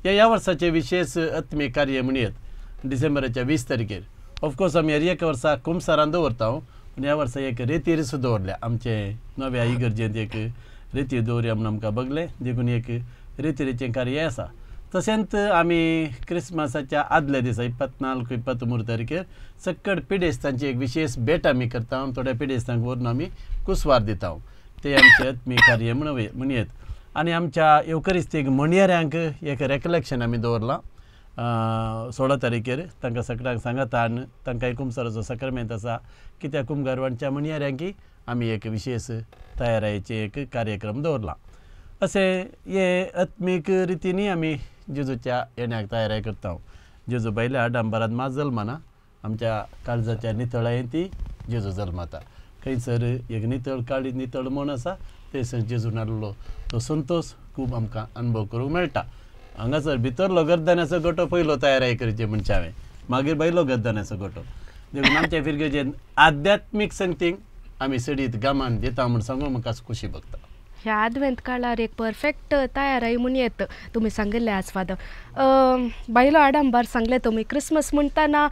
ह्या वर्साचें विशेश आत्मीक कार्य म्हणयत डिसेंबराच्या 20 तारखेर. ऑफकोर्स आमी हर एका वर्सा कुमसारान दवरता पूण ह्या वर्सा एक रेतीर सुद्दां दवरल्या. आमचे नव्या इगर्जेंत एक रेतीर दवरया म्हूण आमकां बगलें देखून एक रेतिरेचें कार्य आसा. तशेंच आमी क्रिसमसाच्या आदल्या दिसा 24 23 तारखेर सक्कड पिडेस्तांची एक विशेश भेट आमी करता, थोड्या पिडेस्तांक व्हरून आमी कुसवार दिता. ते आमचें आत्मीक कार्य म्हणयत. आनी आमच्या येवकरिस्तीक म्हणयाऱ्यांक एक रेकलेक्शन आमी दवरलां 16 तारखेर. तांकां सगळ्यांक सांगाता आनी तांकां कुमसाराचो साक्रामेंत आसा कित्याक कुमगारवांच्या म्हणयाऱ्यांकी आमी एक विशेश तयारायेचे एक कार्यक्रम दवरला. अशें हे आत्मीक रितीनी आमी जेजूच्या येण्याक तयाराय करता. जेजू भायल्या आडंबरांत मात जल्मना, आमच्या काळजाच्या नितळायेन ती जेजू जल्मता. खंयसर एक नितळ काळीज नितळ मन आसा थंयसर जेजू नाडलो तो संतोश खूब आमकां अनुभव करूंक मेळटा. हांगासर भितरलो गर्दान्याचो गोटो पयलो तयाराय करचे म्हणचे हांवें, मागीर भायलो गर्दान्याचो गोटो. देखून आमच्या फिरगेजेन आध्यात्मीक संगतीक आमी चडीत गामान दिता म्हूण सांगून म्हाका खुशी भोगता. ह्या आदवेंत काळार एक परफेक्ट तयाराय म्हूण येत तुमी सांगिल्लें आज फादर. बायलो आडंबर सांगलें तुमी क्रिसमस म्हणटना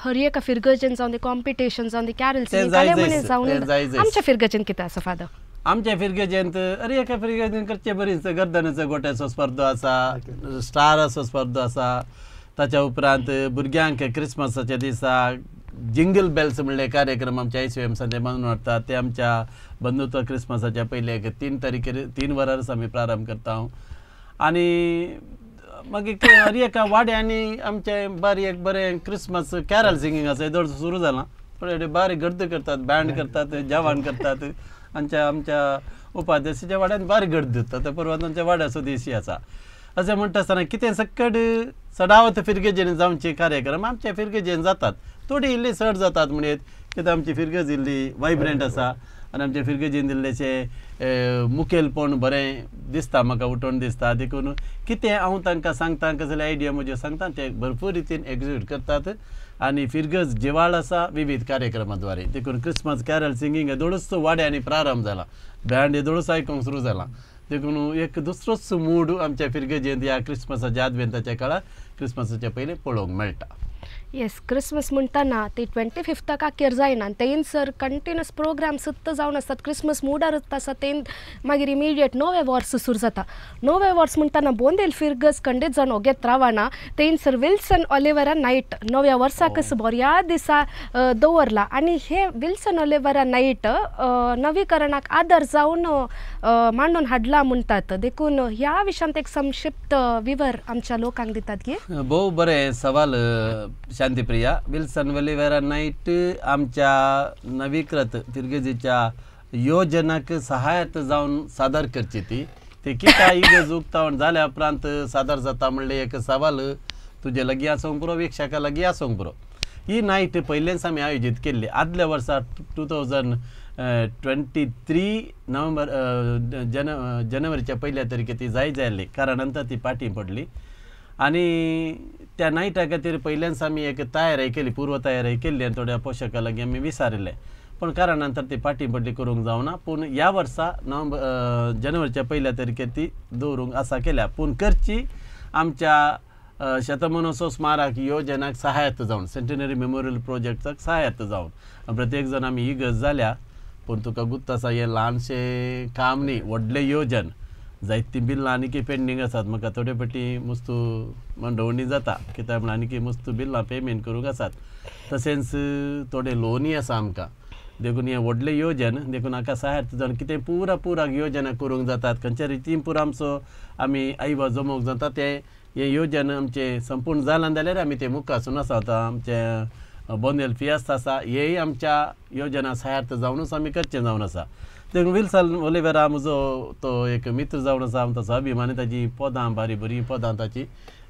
हर एका फिरगर्जेन जावन दी कॉम्पिटिशन जावन दी कॅरल्स जावन आमच्या फिरगर्जेन कितें आसा फादर? आमच्या फिरगेजेंत अरे एका फिरगेजेन करचे बरीच गर्दनेचो गोट्याचो स्पर्धा आसा, स्टाराचो स्पर्धा आसा. ताच्या उपरांत भुरग्यांक क्रिसमसाच्या दिसा जिंगल बेल्स म्हणले कार्यक्रम आमच्या I C M संदे मनोवन हाडटात. ते आमच्या बंधुत्व क्रिसमसाच्या पयले 3 तारखेर 3 वरांच आमी प्रारंभ करता. आनी मागीर हर एका वाड्यांनी आमचें बारीक एक बरें क्रिसमस कॅरल सिंगींग आसा येदोळ सुरू जालां. थोडे बारीक गर्द करतात, बँड करतात, जेवण करतात. आमच्या आमच्या उपाध्यक्षाच्या वाड्यान बारीक गर्द दिता त्या परवान आमच्या वाड्याचो दीस आसा. अशें म्हणटा आसतना कितें सक्कड चडावत फिरगेजेन जावचे कार्यक्रम आमच्या फिरगेजेन जातात. थोडी इल्ली चड जातात म्हणयत कित्याक आमची फिरगज इल्ली वायब्रंट आसा आनी आमच्या फिरगेजेन दिल्लेचें मुखेलपण बरें दिसता म्हाका, उठोवन दिसता. देखून कितें हांव तांकां सांगता कसले आयडिया म्हज्यो सांगता ते भरपूर रितीन एक्जिक्यूट करतात. आनी फिरगज जिवाळ आसा विविध कार्यक्रमा द्वारे. देखून क्रिसमस कॅरल सिंगींग येदोळूच वाड्यांनी प्रारंभ जाला, बँड येदोळूच आयकूंक सुरू जाला. देखून एक दुसरोच मूड आमच्या फिरगजेंत ह्या क्रिसमसाच्या आदवेंताच्या काळार क्रिसमसाच्या पयलीं पळोवंक मेळटा. येस, क्रिसमस म्हणटना ती 25 आखेर जायना, तेन सर कंटिन्युअस प्रोग्राम सुद्दां जावन आसतात. क्रिसमस मुडारूच आसा, तेन मागीर इमिडिएट नवें वर्स सुरू जाता. नवें वर्स म्हणटना बोंदेल फिरगस खंडीत जावन ओगेत रावना. तेन सर विल्सन ऑलिवरा नायट नव्या वर्साकच बऱ्या दिसा दवरला आनी हे विल्सन ऑलिवरा नायट नवीकरणाक आदर जावन मांडून हाडला म्हणटात. देखून ह्या विशयांत एक संक्षिप्त विवर आमच्या लोकांक दितात की भोव बरें सवाल शांतिप्रिया. विल्सन ओलिवेरा नायट आमच्या नवीकृत फिरगेजीच्या योजनाक सहायता जावन सादर करची ती ती कित्याक इगर्ज उक्तावण जाल्या उपरांत सादर जाता म्हणलें एक सवाल तुजे लागीं आसूंक पुरो, वीक्षका लागीं आसूंक पुरो. ही नायट पयलेंच आमी आयोजीत केल्ली आदल्या वर्सा 2023 नोव्हेंबर जनवरीच्या पयल्या तारखे ती जाय जाल्ली, कारण नंतर ती पाटी पडली. आनी त्या नायटा खातीर पयल्याच आमी एक तयारी केली, पूर्व तयारी केल्ली आनी थोड्या पोशका लागीं आमी विसारिल्ले, पूण कारण नंतर ती पाटी पडली करूंक जावना. पूण ह्या वर्सा नोव्हेंबर जनवरीच्या पयल्या तारखेर ती दवरूंक आसा केल्या, पूण करची आमच्या शतमानोत्सव स्मारक योजनाक सहायता जावन, सेंटिनरी मेमोरियल प्रोजेक्टाक सहायता जावन प्रत्येक जाण आमी इगर्ज जाल्या. पूण तुका गुत्त आसा हें ल्हानशें काम न्ही, व्हडलें योजन, जायतीं बिल्लां आनीकी पेंडींग आसात. म्हाका थोडे फावटी मस्तू मंडवणी जाता कित्याक म्हण आनीकी मस्तू बिल्लां पेमेंट करूंक आसात, तशेंच थोडे लोनूय आसा आमकां. देखून हें व्हडलें योजन, देखून हाका सहायता जावन कितें पुरा पुराक योजना करूंक जातात, खंयच्या रितीन पुरा आमचो आमी आयवा जमोवंक जाता तें हें योजन आमचें संपूर्ण जालां जाल्यार आमी तें मुखासून आसा. आतां आमचें बोंदेल फियास्त आसा, हेंय आमच्या योजना सहायता जावनूच आमी करचें जावन आसा. देखून विल्सन ओलिवेरा म्हजो तो एक मित्र जावन आसा, हांव ताचो अभिमानी, ताजी पदां बारी बरीं पदां ताची,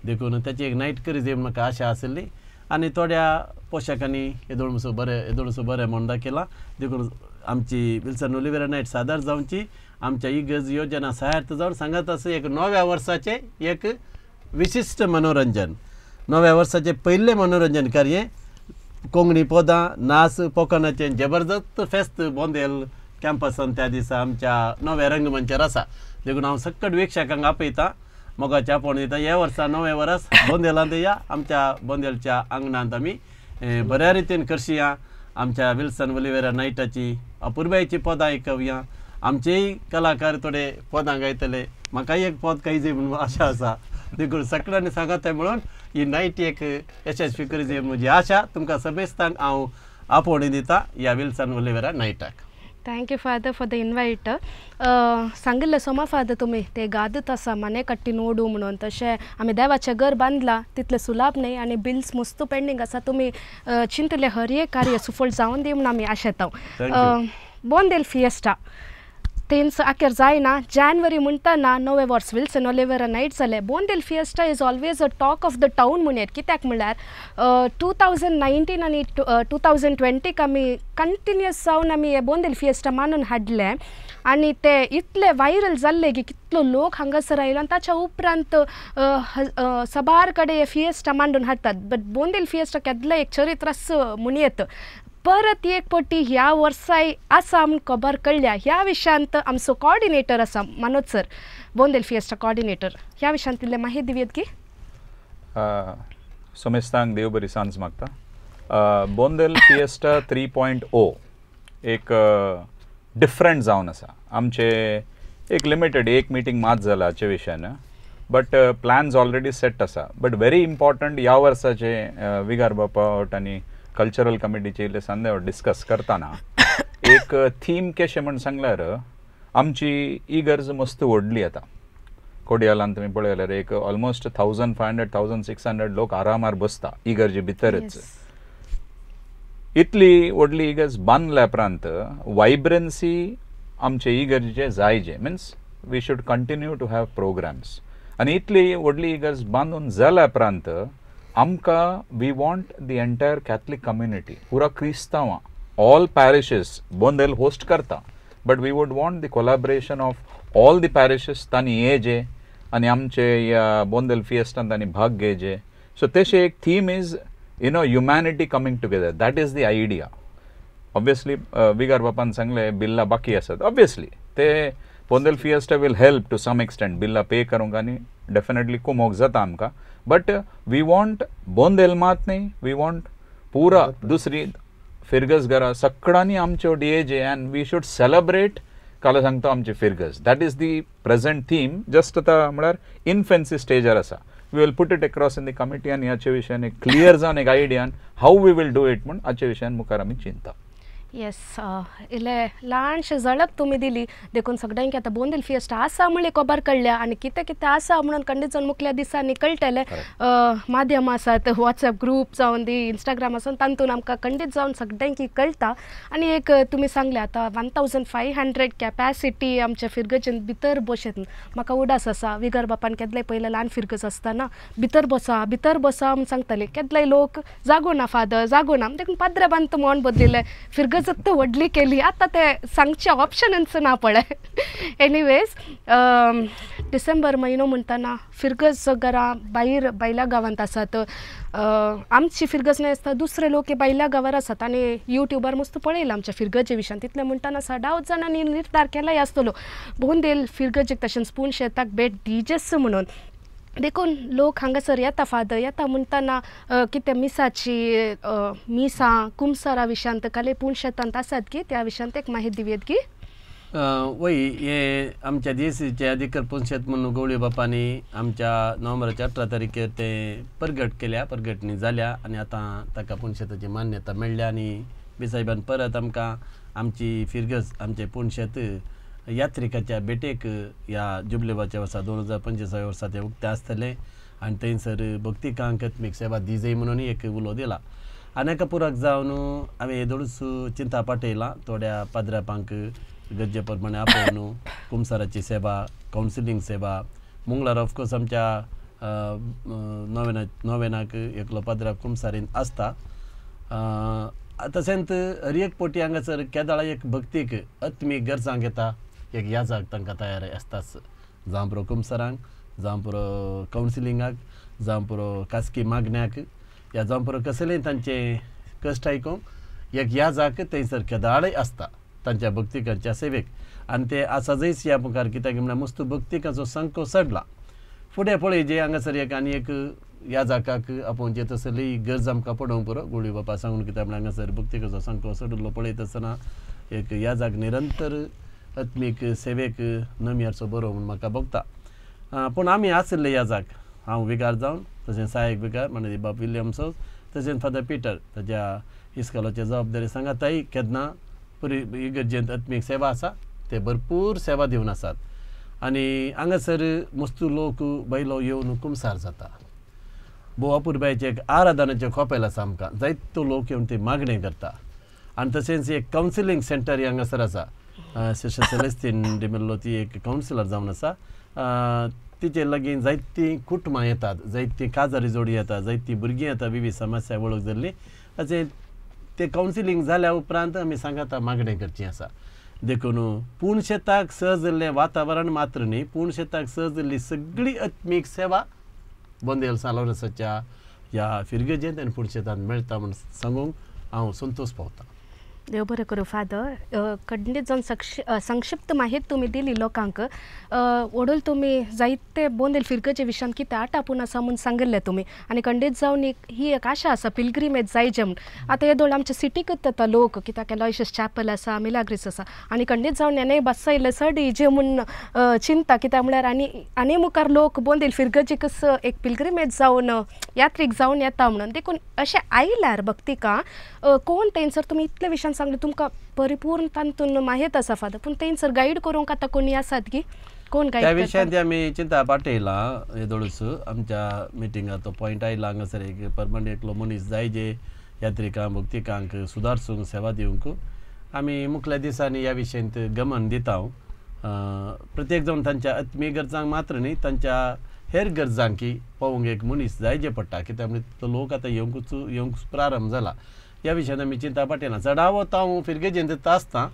देखून ताची एक नायट करी जाय म्हाका आशा आशिल्ली. आनी थोड्या पोशकांनी येदोळसो बरें येदोळसो बरें म्हूण दाखयलां. देखून आमची विल्सन ओलिवेरा नायट सादर जावची आमच्या इगर्ज योजना सहायता जावन सांगत आसा एक नव्या वर्साचें एक विशिश्ट मनोरंजन, नव्या वर्साचें पयलें मनोरंजन कार्य कोंकणी पदां नाच पोकणाचें जबरदस्त फेस्त बोंदेल कॅम्पसान त्या दिसा आमच्या नव्या रंगमंचार आसा. देखून हांव सक्कट वीक्षकांक आपयता, मोगाचे आपोवण दिता. ह्या वर्सा नवें वर्स बोंदेलांत या आमच्या बोंदेलच्या आंगणांत आमी बऱ्या रितीन करशिया. आमच्या विल्सन ओलिवेरा नायटाची अपुरबायेची पदां आयकवया, आमचेय कलाकार थोडे पदां गायतले, म्हाकाय एक पद गायजे म्हणून आशा आसा. देखून सगळ्यांनी सांगता म्हणून ही नायट एक यशस्वी करी जाय म्हजी आशा. तुमकां समेस्तांक हांव आपोवणी दिता ह्या विल्सन ओलिवेरा नायटाक. Thank you father for the invite. सांगिल्लें सोमा फादर तुमी ते गादत आसा माने कट्टी नोडू म्हणून, तशें आमी देवाचें घर बांदलां तितलें सुलाभ न्ही आनी बिल्स मस्तू पेंडींग आसा. तुमी चिंतलें हर एक कार्य सुफळ जावन दी म्हणून आमी आशेता. बोंदेल फिएस्टा तेंच आखेर जायना, जानेवारी म्हणटना नवें वर्स विल्सन ओलिवेरा नायट जालें. Bondel fiesta is always a talk of the town म्हणयेत, कित्याक म्हणल्यार 2019 आनी 2020 आमी कंटिन्युअस जावन आमी हे बोंदेल फिएस्टा मानून हाडलें आनी ते इतले वायरल जाल्ले की कितलो लोक हांगासर आयलो आनी ताच्या उपरांत सबार कडेन हे फिएस्टा मांडून हाडटात. बट बोंदेल फिएस्टा केदलें एक चरित्र म्हणयेत. परत एक पटी ह्या वर्साय आसा म्हूण खबर कळ्ळ्या. ह्या विशयांत आमचो कॉर्डिनेटर आसा Manoj sir, Bondel fiesta coordinator, ह्या विशयांत इल्लें माहिती दिवयेत की? सोमेस्तांक देव बरी सांज मागता. बोंदेल फिएस्टा 3.0 एक डिफरंट जावन आसा. आमचे एक लिमिटेड एक मिटींग मात जाला हाचे विशयान, बट प्लॅन्स ऑलरेडी सेट आसा. बट व्हेरी इम्पॉर्टंट ह्या वर्साचे विगार बापावट आनी कल्चरल कमिटीचे इल्ले संदेव डिस्कस करताना एक थीम कशें म्हण सांगल्यार आमची इगर्ज मस्त व्हडली आतां कोडियालान तुमी पळय जाल्यार एक ऑलमोस्ट 1500 1600 लोक आरामार बसता इगर्जे भितरच. इतली व्हडली इगर्ज बांदल्या उपरांत वायब्रन्सी आमचे इगर्जेचे जायजे, means we should continue to have programmes. आनी इतली व्हडली इगर्ज बांदून जाल्या उपरांत आमकां we want the entire Catholic community, पुरा क्रिस्तांवां, ऑल पॅरिशेस बोंदेल होस्ट करता, but we would want the collaboration of all the parishes. तांणी येजे आनी आमचे ह्या बोंदेल फिएस्टान तांणी भाग घेजे. सो तशें एक theme is you know humanity coming together, that is the idea. Obviously विगार बापान सांगलें बिल्लां बाकी आसात, ऑब्वियसली ते Bondel fiesta will help to some extent बिल्लां पे करूंक आनी डेफिनेटली कुमोक जाता आमकां बट we want Bondel मात न्ही we want पुरा दुसरी फिरगज घरा सगळ्यांनी आमच्यो DAJ and we should celebrate काल सांगता आमची फिरगज that is the present theme just आतां म्हळ्यार इनफेन्सी स्टेजार आसा we will put it across in the committee आनी हाचे विशयान एक क्लियर जावन एक आयडियान how we will do it म्हूण हाचे विशयान मुखार आमी चिंता. येस इल्ले ल्हानशें झळक तुमी दिली देखून सगळ्यांक आतां बोंदेल फिएस्टा आसा म्हणली खबर कळ्ळ्या आनी कितें कितें आसा म्हणून खंडीत जावन मुखल्या दिसांनी कळटलें. माध्यम आसात वॉट्सएप ग्रूप जावन दी इंस्टाग्राम आसून तातूंत आमकां खंडीत जावन सगळ्यांक कळटा. आनी एक तुमी सांगलें आतां 1500 कॅपॅसिटी आमच्या फिरगजेन भितर बशेत म्हाका उडास आसा विगर बापान केदले पयले ल्हान फिरगज आसतना भितर बसा भितर बसा म्हूण सांगताले केदले लोक जागो ना फादर जागो ना देखून पाद्रे बांद मन बदलिल्लें फिरगज व्हडली केली आतां ते सांगचे ऑप्शनच ना पळय. एनिवेज डिसेंबर म्हयनो म्हणटना फिरगज घरा भायर भायल्या गांवांत आसात आमची फिरगज न्हय आसता दुसरे लोक हे भायल्या गांवार आसात आनी युट्यूबार मस्त पळयलां आमच्या फिरगजे विशयान तितलें म्हणटना सदांच जाणांनी निर्धार केलाय आसतलो बोंदेल फिरगजेक तशेंच पूण शेताक भेट दिजेच म्हणून देखून लोक हांगासर येता फादर येता म्हणटना कितें मिसाची मिसां कुमसारा विशयांत काले पूण शेतांत आसात की त्या विशयांत एक माहिती दिवयेत की वय हे आमच्या देसीचे अधिकार पंचायत म्हणून गवळी बापांनी आमच्या नोव्हेंबराच्या 18 तारखेर ते परगट केल्या परगटणी जाल्या आनी आतां ताका पंचायताची मान्यता मेळ्ळ्या आनी बेसाहेबान परत आमकां आमची फिरगज आमचें पंचायत यात्रिकाच्या भेटेक ह्या जुबलेबाच्या वर्सा 2025 वर्सा तें उक्तें आसतलें आनी थंयसर भक्तिकांक आत्मीक सेवा दिजय म्हणून एक उलो दिला. आनी एका पुरक जावन हांवें येदोळूच चिंता पाठयलां थोड्या पाद्रापांक गरजे प्रमाणे आपोवन कुमसाराची सेवा कावन्सिलींग सेवा मंगळार ऑफकोर्स आमच्या नोवेनाक एकलो पाद्राप कुमसारीन आसता. तशेंच हर एक पटी हांगासर केदाळा एक भक्तीक आत्मीक गरजांक येता एक याजाक तांकां तयार आसताच जावं पुरो कुमसरांक जावं पुरो कावन्सिलिंगाक जावं पुरो खासगी मागण्याक या जावं पुरो कसलेय तांचे कश्ट आयकूंक एक याजाक थंयसर केदाळय आसता तांच्या भक्तिकांच्या सेवेक आनी ते आसाजयच ह्या मुखार कित्याक म्हळ्यार मस्त भक्तिकाचो संको चडला फुडें पळय जे हांगासर एक आनी एक याजाकाक आपोवचें तसली गरज आमकां पडोवंक पुरो गुळी बापा सांगून कित्याक म्हळ्यार हांगासर भक्तिकाचो संको चडिल्लो पळयत आसतना एक याजाक निरंतर आत्मीक सेवेक नमियाचो बरो म्हूण म्हाका भोगता. पूण आमी आशिल्ले याजाक हांव विगार जावन तशें सहायक विगार म्हणजे बाब विल्यमसो तशेंच फादर पिटर ताज्या इस्कोलाचे जबाबदारी सांगाताय केन्ना पुरी इगर्जेंत आत्मीक सेवा आसा ते भरपूर सेवा दिवन आसात आनी हांगासर मस्त लोक बैलो येवन कुमसार जाता. भोव अपुरबायचें एक आराधनाचें खोपेल आसा आमकां जायतो लोक येवन ते मागणें करता आनी तशेंच एक कावन्सिलींग सेंटर हांगासर आसा सिस्टर सेलेस्तीन डिमेल्लो ती एक कावन्सिलर जावन आसा तिचे लागीं जायतीं कुटुंबां येतात जायतीं काजारी जोडी येतात जायतीं भुरगीं येतात विविध समस्या वळख जाल्ली अशें ते कावन्सिलींग जाल्या उपरांत आमी सांगाता मागणें करचें आसा. देखून पूण शेताक सहज जाल्लें वातावरण मात्र न्ही पूण शेताक सहज जाल्ली सगळी आत्मीक सेवा बोंदेल सालोरसाच्या ह्या फिरगजेंत आनी पूण शेतांत मेळटा म्हूण सांगूंक हांव संतोश पावता. देव बरें करूं फादर खंडीत जावन संक्षिप्त माहिती तुमी दिली लोकांक ओडूल तुमी जायते बोंदेल फिरगजे विशयान कितें आटापून आसा म्हूण सांगिल्लें तुमी आनी खंडीत जावन एक ही एक आशा आसा पिलग्रिमेज जायचे म्हूण. आतां येदोळ आमच्या सिटीकच येता लोक कित्याक एलॉयशियस चॅपल आसा मिलाग्रीस आसा आनी खंडीत जावन हेणें बसयलें चड इजे म्हूण चिंता कित्याक म्हळ्यार आनी आनी मुखार लोक बोंदेल फिरगजेकच एक पिलग्रिमेज जावन यात्रीक जावन येता म्हणून देखून अशें आयल्यार भक्तिका कोण थंयसर तुमी इतले विशयान सांगलें तुमकां परिपूर्ण तातूंत माहिती आसा फादर पूण थंयसर गायड करूंक आतां कोणी आसात की कोण गायड त्या विशयांत आमी चिंता पाठयलां येदोळूच आमच्या मिटिंगाक तो पॉयंट आयला हांगासर एक परमनंट एकलो मनीस जाय जे यात्रिकांक भक्तिकांक सुदारसूंक सेवा दिवंक आमी मुखल्या दिसांनी ह्या विशयांत गमन दिता. प्रत्येक जावन तांच्या आत्मीय गरजांक मात्र न्ही तांच्या हेर गरजांकी पळोवंक एक मनीस जाय जे पडटा कित्याक म्हणजे तो लोक आतां येवंक प्रारंभ जाला ह्या विशयान आमी चिंता पाठयना. चडावत हांव फिरगेजेंत आसता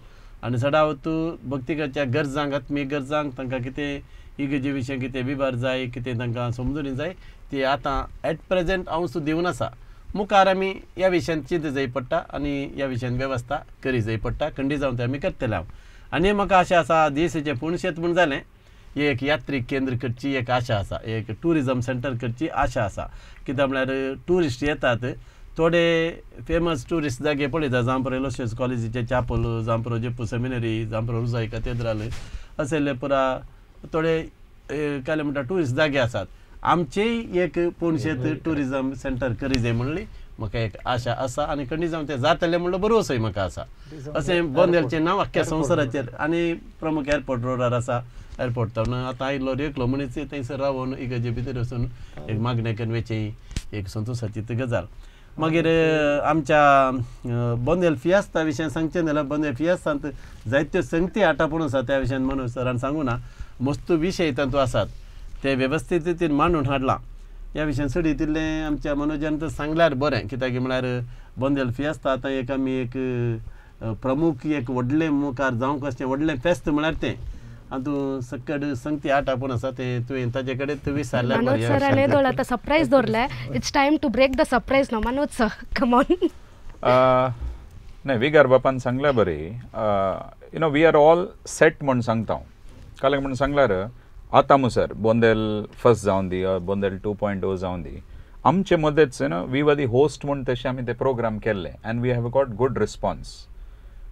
आनी चडावत भक्तिकाच्या गरजांक आत्मीय गरजांक तांकां कितें इगर्जे विशय कितें विवर जाय कितें तांकां समजून जाय ती आतां एट प्रेजेंट हांव सुद्दां दिवन आसा. मुखार आमी ह्या विशयान चिंत जाय पडटा आनी ह्या विशयान वेवस्था करी जाय पडटा खंडीत जावन तें आमी करतले हांव. आनी म्हाका अशें आसा देशाचें पूण शेत म्हूण जालें एक यात्रीक केंद्र करची एक आशा आसा, एक ट्युरिजम सेंटर करची आशा आसा. कित्याक म्हळ्यार ट्युरिस्ट येतात थोडे फेमस ट्युरिस्ट जागे पळयता, जांप्रो एलोशियस कॉलेजीचे चापल, जांप्रो जेप्पू सेमिनरी, जांप्रो रुजाय कथेद्राल असले पुरा थोडे काय म्हणटा ट्युरिस्ट जागे आसात. आमचेय एक पणजेंत ट्युरिजम सेंटर करी जाय म्हणली म्हाका एक आशा आसा आनी खंडीत जावन तें जातलें म्हणलो भरवसोय म्हाका आसा. अशें बोंदेलचें नांव आख्ख्या संवसाराचेर आनी प्रमुख एअरपोर्ट रोडार आसा. एअरपोर्ट तावन आतां आयलो एकलो मनीस थंयसर रावन इगर्जे भितर वचून एक मागणें करून वचचें एक संतोशाची ती गजाल. मागीर आमच्या बोंदेल फियास्ता विशयान सांगचें जाल्यार बोंदेल फियास्तांत जायत्यो संगती आटापून आसा त्या विशयान मनोज सरान सांगू ना, मस्त विशय तातूंत आसात ते वेवस्थीत रितीन मांडून हाडलां. ह्या विशयान चड इल्लें आमच्या मनोजान तर सांगल्यार बरें, कित्याक म्हळ्यार बोंदेल फियास्ता आतां एक आमी एक प्रमुख एक व्हडलें मुखार जावंक आसचें व्हडलें फेस्त म्हळ्यार तें आनी सकड संगती आटापून आसा तें तुवें ताजे कडेन तुवें विचारल्यार मनोज सरान येदोळ आतां सरप्रायज दवरलें. It's time to break the surprise न्हू मनोज सर, कम ऑन. न्हय विगार बापान सांगल्या बरी, you know we are all set म्हूण सांगता हांव. काल म्हूण सांगल्यार आतां मुसर बोंदेल फर्स्ट जावन दी बोंदेल 2.0 जावन दी आमचे मदेंच you know we were the host म्हूण तशें आमी ते प्रोग्राम केल्ले and we have got good response.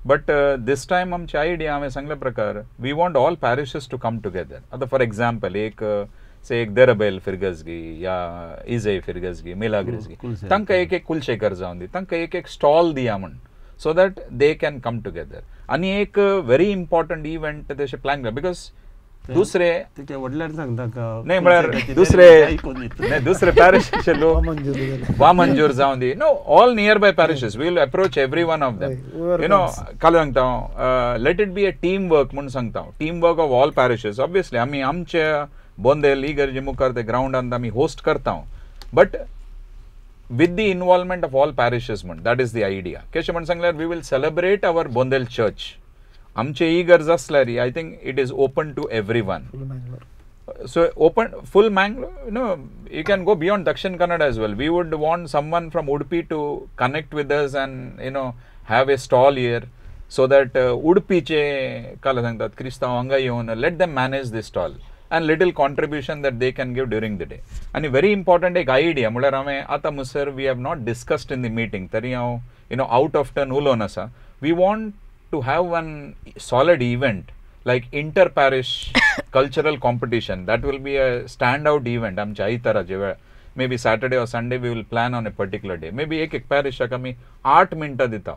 But this time आमची आयडिया हांवें सांगल्या प्रकार we want all parishes to come together. आतां फॉर एग्जाम्पल एक से एक देरबेल फिरगजगी या इजय फिरगजगी मिलाग्रिजगी तांकां एक एक कुलशेखर जावन दी तांकां एक एक स्टॉल दिया म्हूण so that they can come together. आनी एक वेरी इम्पॉर्टंट इव्हेंट तशें प्लॅन केला because दुसरे न्हय म्हळ्यार दुसरे न्हय दुसरे पॅरिशाचे लोक वामनजूर जावन दी no all near by parishes we will approach every one of them. You know काल सांगता हांव let it be a team work म्हूण सांगता हांव, team work of all parishes. Obviously आमी आमच्या बोंदेल इगर्जे मुखार ते ग्रावंडांत आमी होस्ट करता but with the involvement of all parishes म्हूण that is the idea. कशें म्हूण सांगल्यार we will celebrate our Bondel church. आमचे इगर्ज आसल्यार I think it is open to every one. So open full Mangalore, you know you can go beyond Dakshin Kannada as well. We would want someone from Udupi to connect with us and you know have a stall here so that उडपीचे काल सांगतात क्रिस्तांव हांगा येवन let them manage this stall and little contribution that they can give during the day. आनी very important एक idea म्हळ्यार हांवें आतां मुसर we have not discussed in the meeting तरी हांव you know out of turn उलोवन आसा. We want to have one solid event like inter-parish cultural competition. That will be a standout event. आमच्या आयताराचे वेळ maybe Saturday or Sunday we will plan on a particular day. Maybe एक एक पॅरिशाक आमी 8 मिनटां दिता.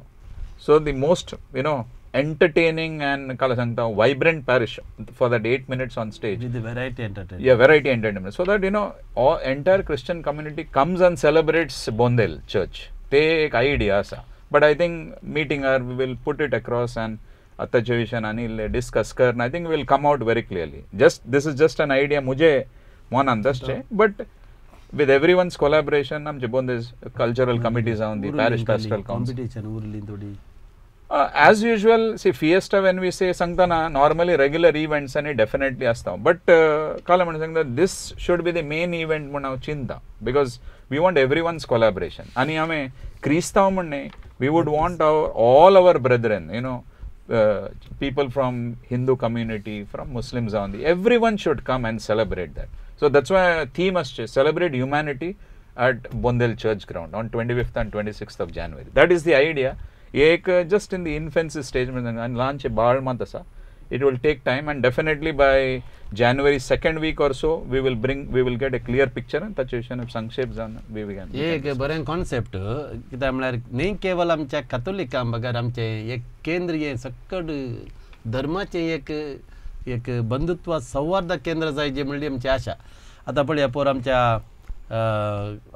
So the most you know entertaining and काल सांगता vibrant parish for that 8 minutes on stage with variety entertainment. Yeah, variety entertainment so that you know all entire Christian community comes and celebrates Bondel church. ते एक idea आसा. But I think meeting her, we will put it across and आतांचे विशयान आनी इल्लें discuss कर I think will come out very clearly. Just this is just an idea मुझे मनान तशें but with every one's collaboration आमचे बोंदेज कल्चरल कमिटी जावन दी पॅरिश पास्टरल कावन्सिल कॉम्पिटिशन उरली थोडी as usual. See fiesta when we say सांगतना normally regular events आनी definitely आसता बट काल म्हणून सांगता this should be the main event म्हूण हांव चिंता because we want every one's collaboration. आनी हांवें क्रिस्तांव म्हण न्हय we would want our all our brethren, you know, people from Hindu community, from Muslims on the, everyone should come and celebrate that. So that's why theme is celebrate humanity at Bondel Church ground on 25th and 26th of January. That is the idea. Ek just in the infancy stage and launch a baal month asa. It will take time and definitely by January 2nd week or so we will get a clear picture and ताचे संक्षेप जावन we can. एक बरें concept कित्याक म्हळ्यार न्ही केवल आमच्या कथोलिकां बगर आमचें एक केंद्रीय सकड धर्माचें एक एक बंधुत्व सौहार्द केंद्र जाय जी म्हणली आमची आशा. आतां पळया पोर आमच्या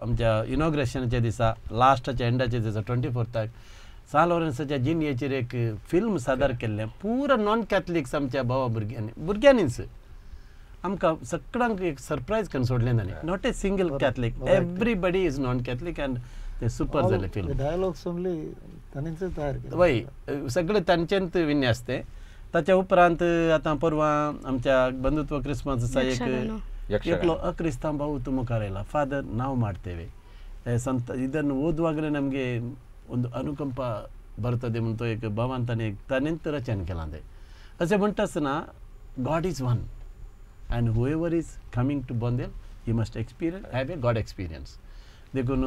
आमच्या इनॉग्रेशनाच्या दिसा लास्टाच्या एंडाच्या दिसा 24थाक सान लॉरेन्साच्या जिनयेचेर एक फिल्म सादर केल्लें पुरा नॉन कॅथलिक्स आमच्या भावा भुरग्यांनी भुरग्यांनीच आमकां सगळ्यांक एक सरप्रायज करून सोडलें ताणें. Not a single Catholic, everybody is non Catholic and ते सुपर जालें फिल्म. डायलॉग्स ओनली ताणेंच तयार केले वय सगळें तांचेंच विन्यास तें. ताच्या उपरांत आतां परवां आमच्या बंधुत्व क्रिस्मस दिसा एक एकलो अक्रिस्तांव भाऊ मुखार आयला, फादर नांव ಮಾಡ್ತೇವೆ ಸಂತ ಇದನ್ನು ಓದುವಾಗಲೇ ನಮಗೆ ಒಂದು ಅನುಕಂಪ ಬರ್ತದೆ म्हणतो एक भावान ताणें ताणेंच रचन केलां तें. अशें म्हणटा आसतना गॉड is one, And whoever is coming to Bondel he must experience have a God experience. देखून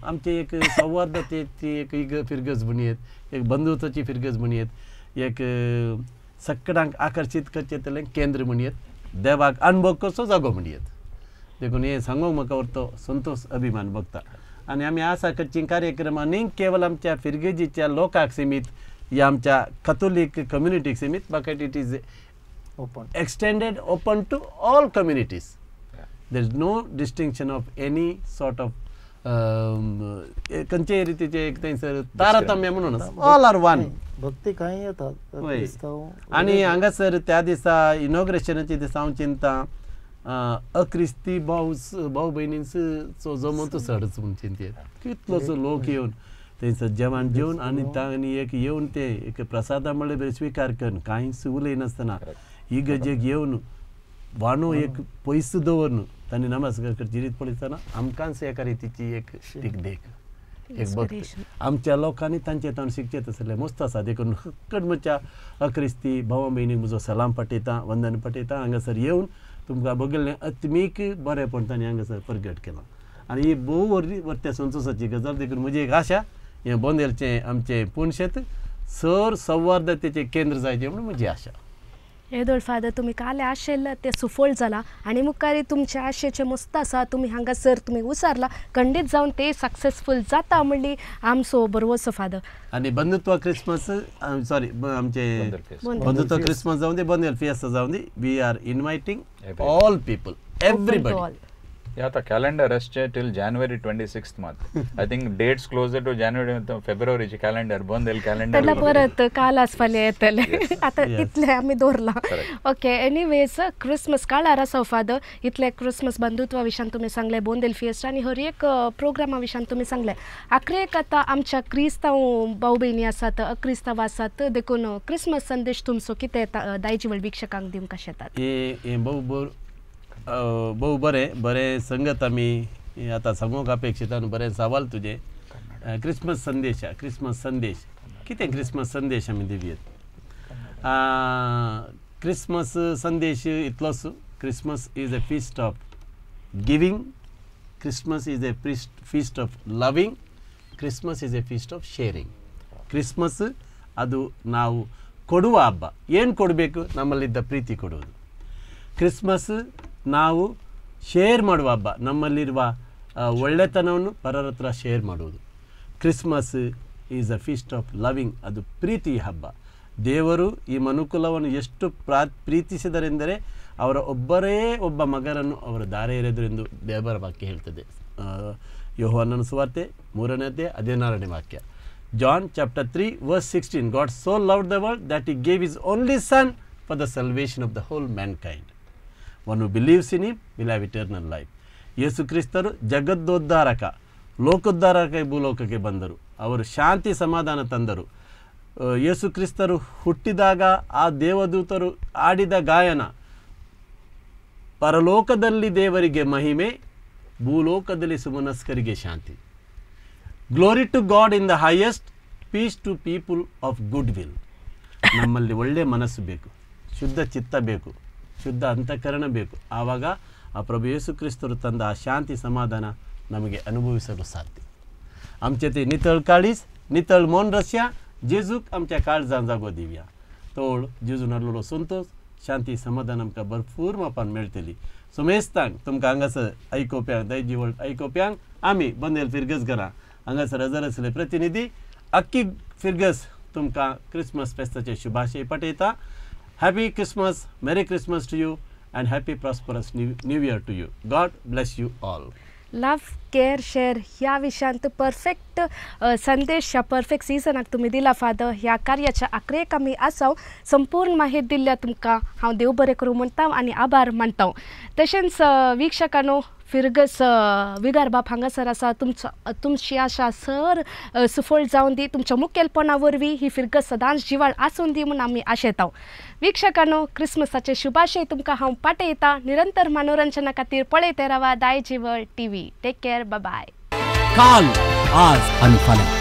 आमची एक सौहार्दतेची एक फिरगज म्हणयेत, एक बंधुत्वाची फिरगज म्हणयेत, एक सगळ्यांक आकर्शीत करचें केंद्र म्हणयेत, देवाक अनुभव कसो जागो म्हणयेत. देखून हें सांगूंक म्हाका व्हरतो संतोष अभिमान भोगता. आनी आमी आसा करची कार्यक्रम न्ही केवल आमच्या फिरगजीच्या लोकांक सीमीत या आमच्या कथोलीक कम्युनिटीक सीमीत, but it is open, extended open to all communities. There is no distinction of any sort of खंयचेय रितीचे एक थंयसर तारतम्य म्हणून, ऑल are one. भक्ती कांय येतात. आनी हांगासर त्या दिसा इनॉग्रेशनाच्या दिसा हांव चिंता अक्रिस्ती भाव भाव भयणींचो जमोतो चडच म्हूण चिंतयेत. कितलोसो लोक येवन थंयसर जेवण जेवन आनी तांणी एक येवन ते एक प्रसादा म्हणल्यार स्विकार करून कांयच उलयनासतना इगर्जेक येवन वाणो एक पयस दवरून तांणी नमस्कार करची रीत पळयतना आमकांच एका रितीची एक एक देख एक भक्त आमच्या लोकांनी तांचे ताण शिकचें तसलें मस्त आसा. देखून फकत म्हज्या अक्रिस्ती भावा भयणीक म्हजो सलाम पाठयता, वंदन पाठयता. हांगासर येवन तुमकां बगल्लें आत्मीक बरेंपण तांणी हांगासर प्रगट केलां आनी ही भोव व्हरत्या संतोशाची गजाल. देखून म्हजी एक आशा हें बोंदेलचें आमचें पुणशेत सर सौहार्दतेचें केंद्र जायचें म्हणून म्हजी आशा. येदोळ फादर तुमी काल आशिल्लें तें सुफळ जालां आनी मुखार तुमचे आशेचें मस्त आसा, तुमी हांगासर तुमी उसारला खंडीत जावन ते सक्सेसफूल जाता म्हणली आमचो बरवसो फादर. आनी बंधुत्व क्रिसमस सॉरी आमचे बंधुत्व क्रिसमस जावन दी, बोंदेल फिएस्ता जावन दी, we are inviting all people everybody. आता कॅलेंडर असचे टील जानेवारी 26 मात I think dates closer to January फेब्रुवारीचे calendar Bondel calendar परत काल आसपाले येतले आतां तितले आमी दवरला. ओके, एनिवेज क्रिसमस काळार आसा फादर, इतले क्रिसमस बंधुत्वा विशयान तुमी सांगले, बोंदेल फिएस्टा आनी हर एक प्रोग्रामा विशयान तुमी सांगले. आखरेक आतां आमच्या क्रिस्तांव भाव भयणी आसात, अक्रिस्तांव आसात, देखून क्रिसमस संदेश तुमचो कितें दायजी वीक्षकांक दिवंक शकतात? हें भोव बरें बरें संगत आमी आतां सांगूंक अपेक्षीत आनी बरें सवाल तुजें. क्रिसमस संदेश, क्रिसमस संदेश कितें? क्रिसमस संदेश आमी दिवयेत. क्रिसमस संदेश इतलोच, Christmas is a feast of giving, Christmas is a feast of loving, Christmas is a feast of sharing. Christmas ಅದು ನಾವು ಕೊಡುವ ಹಬ್ಬ. ಏನು ಕೊಡಬೇಕು? ನಮ್ಮಲ್ಲಿದ್ದ ಪ್ರೀತಿ ಕೊಡುವುದು. ಕ್ರಿಸ್ಮಸ್ ನಾವು ಶೇರ್ ಮಾಡುವ ಹಬ್ಬ, ನಮ್ಮಲ್ಲಿರುವ ಒಳ್ಳೆತನವನ್ನು ಪರರ ಹತ್ರ ಶೇರ್ ಮಾಡುವುದು. Christmas is a feast of loving, ಅದು ಪ್ರೀತಿ ಹಬ್ಬ. ದೇವರು ಈ ಮನುಕುಲವನ್ನು ಎಷ್ಟು ಪ್ರೀತಿಸಿದರೆಂದರೆ ಅವರ ಒಬ್ಬರೇ ಒಬ್ಬ ಮಗರನ್ನು ಅವರು ದಾರೆ ಎರೆದರು ಎಂದು ದೇವರ ವಾಕ್ಯ ಹೇಳ್ತದೆ. ಯೋಹಾನನ ಸುವಾರ್ತೆ 3ನೇ 16ನೇ ವಾಕ್ಯ, John chapter 3 verse 16, God so loved the world that he gave his only son for the salvation of the whole mankind. One who believes in him will have eternal life. ಯೇಸು ಕ್ರಿಸ್ತರು ಜಗದ್ದೋದ್ಧಾರಕ, ಲೋಕೋದ್ಧಾರಕ ಭೂಲೋಕಕ್ಕೆ ಬಂದರು. ಅವರು ಶಾಂತಿ ಸಮಾಧಾನ ತಂದರು. ಯೇಸು ಕ್ರಿಸ್ತರು ಹುಟ್ಟಿದಾಗ ಆ ದೇವದೂತರು ಆಡಿದ ಗಾಯನ, ಪರಲೋಕದಲ್ಲಿ ದೇವರಿಗೆ ಮಹಿಮೆ, ಭೂಲೋಕದಲ್ಲಿ ಸುಮನಸ್ಕರಿಗೆ ಶಾಂತಿ. Glory to God in the highest, peace to people of good will. ನಮ್ಮಲ್ಲಿ ಒಳ್ಳೆಯ ಮನಸ್ಸು ಬೇಕು, ಶುದ್ಧ ಚಿತ್ತ ಬೇಕು, ಶುದ್ಧ ಅಂತಃಕರಣ ಬೇಕು. ಆವಾಗ ಆ ಪ್ರಭು ಯೇಸು ಕ್ರಿಸ್ತರು ತಂದ ಆ ಶಾಂತಿ ಸಮಾಧಾನ ನಮಗೆ ಅನುಭವಿಸಲು ಸಾಧ್ಯ. आमचे ते नितळ काळीज, नितळ मन रस्या जेजूक आमच्या काळजान जागो दिवया. तोळ जेजून हाडलेलो संतोष, शांती समाधान आमकां भरपूर मापान मेळटली. सुमेस्तांक तुमकां हांगासर आयकोवप्यांक, दायजी वर्ल्ड आयकोवप्यांक आमी बोंदेल फिरगज घरा हांगासर हजर आसले प्रतिनिधी अक्की फिरगज तुमकां Christmas फेस्ताचे शुभाशय पाठयता. Happy Christmas, merry Christmas to you and happy prosperous new year to you. God bless you all. Love, care, share ह्या विशयांत परफेक्ट संदेश ह्या परफेक्ट सिजनाक तुमी दिला फादर. ह्या कार्याच्या आखरेक आमी आसाव संपूर्ण माहिती दिल्ल्या तुमकां हांव देव बरें करूं म्हणटा आनी आभार मानता. तशेंच वीक्षकांनो, फिरगस विगार बाप हांगासर आसा, तुमचो तुमची आशा सर सुफळ जावन दी, तुमच्या मुखेलपणा वरवीं ही फिरगस सदांच जिवाळ आसून दी म्हूण आमी आशेता. वीक्षकांनो, क्रिसमसाचे शुभाशय तुमकां हांव पाठयता. निरंतर मनोरंजना खातीर पळयत रावा Daijiworld TV. Take care, bye. काल, आज आनी फाल्यां.